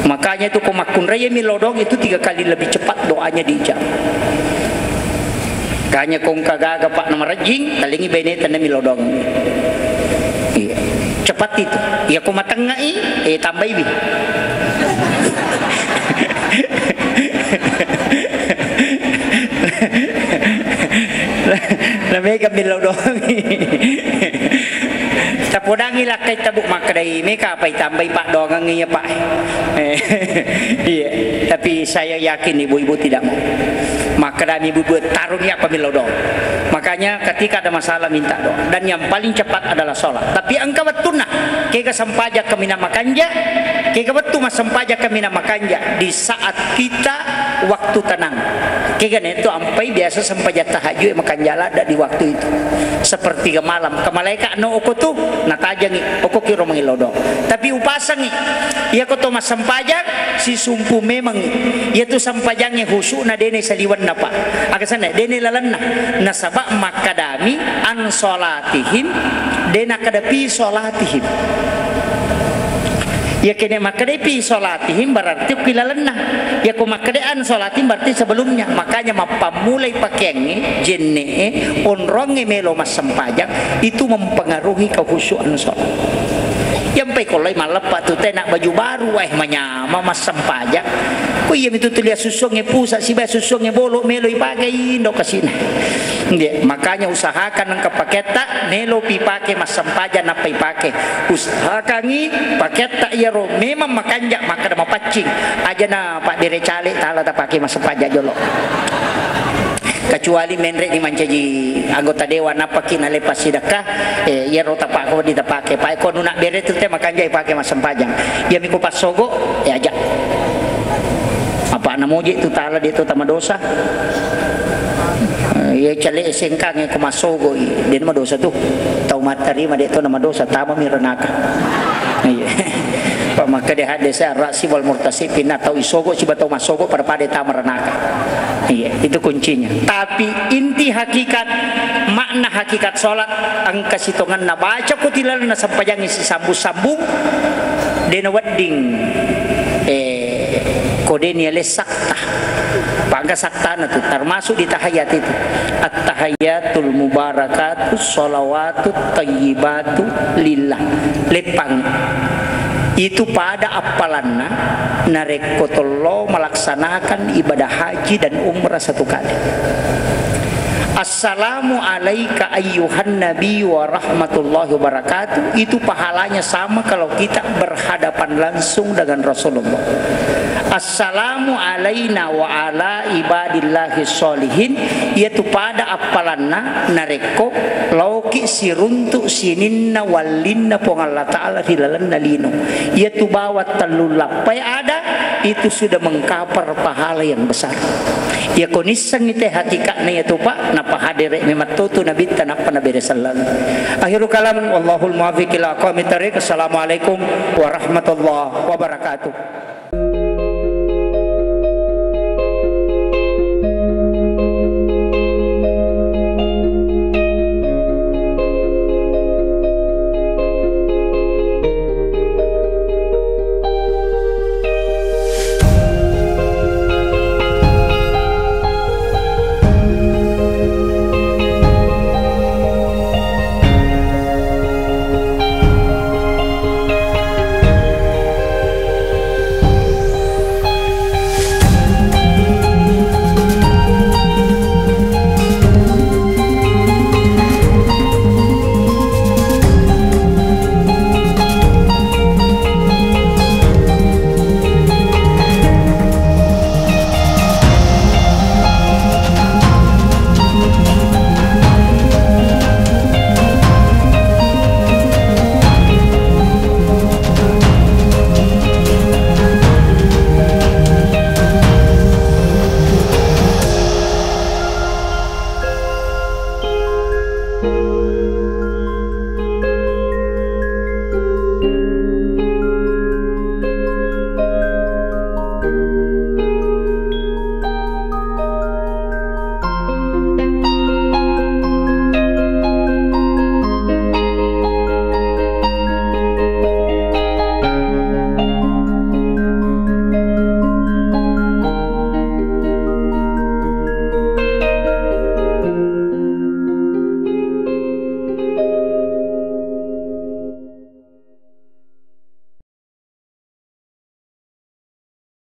Makanya itu ko makkunrai milodong itu tiga kali lebih cepat doanya diijabah. Kanya kongka gaga, Pak, namarejjing, talengi baineta nami lodong. Iya. Cepat itu. Iya, ko matengngai, eh, tambaiwi. Na mega mi lodong. Tapodangi lakkai tabu makkedai, meka apa itambai paddoangeng iya, Pak. Eh, iya, tapi saya yakin ibu-ibu tidak mau. Makkedami ibu-ibu, tarungi apa millau doa. Makanya ketika ada masalah minta doa. Dan yang paling cepat adalah sholat. Tapi engka wettunna, kega sempajang kaminang makanja, kega wettu massempajang kaminang makanja di saat kita waktu tenang. Kega netto ampai biasa sempajang tahajud makanja ladda di waktu itu. Sepertiga malam. Ke malaika no oko tu, natajangi, oko kiro mangillau doa. Tapi upasangi, iya ko to massempajang, sisumpu memangngi. Iya tu sempajangnge khusyukna dene saliwenna, Pak. Aga senna, dene lalenna. Nasaba makkedami an sholatihim, dena kada fi sholatihim. Iya kene makkeda fi sholatihim berarti okki lalenna. Iya ko makkeda an sholatihim berarti sebelumnya. Makanya mappammulai pakeangnge, jenne'e, onrongnge melo massempajang, itu mempengaruhi kehusyuan sholat. Iyampai ko lao i malleppa tu tena baju baru, eh, manyameng massempajang. Ko iyami tu tuli assussuangnge pusa sibawa assussuangnge bolo melo ipake indo kasina. Nde, makanya usahakan engka paketta melo pi pake massempajang nappa ipake. Usahakangi paketta iyaro memang makanja makkeda mapaccing. Aja na pabbere cale tala tapake massempajang jolo. Kecuali menre ni mancaji anggota dewan, nappaki nalepas sidakka, eh, iyaro tapako di tapake. Pae ko nuna bere tu te makanjai pake massempajang. Iyami ko passogo, eh, aja. Apa namoje tu tala de to tamadosa. Eh, iya cale sengkang ko massogo, i, de madosa tu. Tau mattarima de to namadosa, tamami ranaka. Iya. Pak makkeda hadis ar-rasi wal murtasi, pinna tau isogo siba tau massogo pada-pada tama ranaka. Iya, itu kuncinya. Tapi inti hakikat, makna hakikat sholat, engka sitongenna baca ko tilalenna sempajangi sisambung-sambung, dena wedding, eh, ko deni alessakta. Pangka saktana tu, termasuk di tahiyat itu. At-tahiyatul mubarakatus sholawatut thayyibatu lillah. Leppang. Itu pada appalanna narekko tollo melaksanakan ibadah haji dan umrah satu kali. Assalamu alaika ayyuhan nabiyyu wa rahmatullahi wa barakatuh. Itu pahalanya sama kalau kita berhadapan langsung dengan Rasulullah. Assalamu alaina wa ala ibadillahi sholihin. Iyatu pada appalanna narekko laoki siruntu sininna wallinna Puang Allah Ta'ala ri lalenna lino. Iyatu bawang tellu lappai ada, itu sudah mengkapar pahala yang besar. Iyako nissengngi te hakikatna iyatu, Pak, napahadere memetto tu nabitta nappa nabere selleng. Akhirul kalam, wallahul muwaffiq ila aqwamit thariq. Assalamualaikum warahmatullahi wabarakatuh.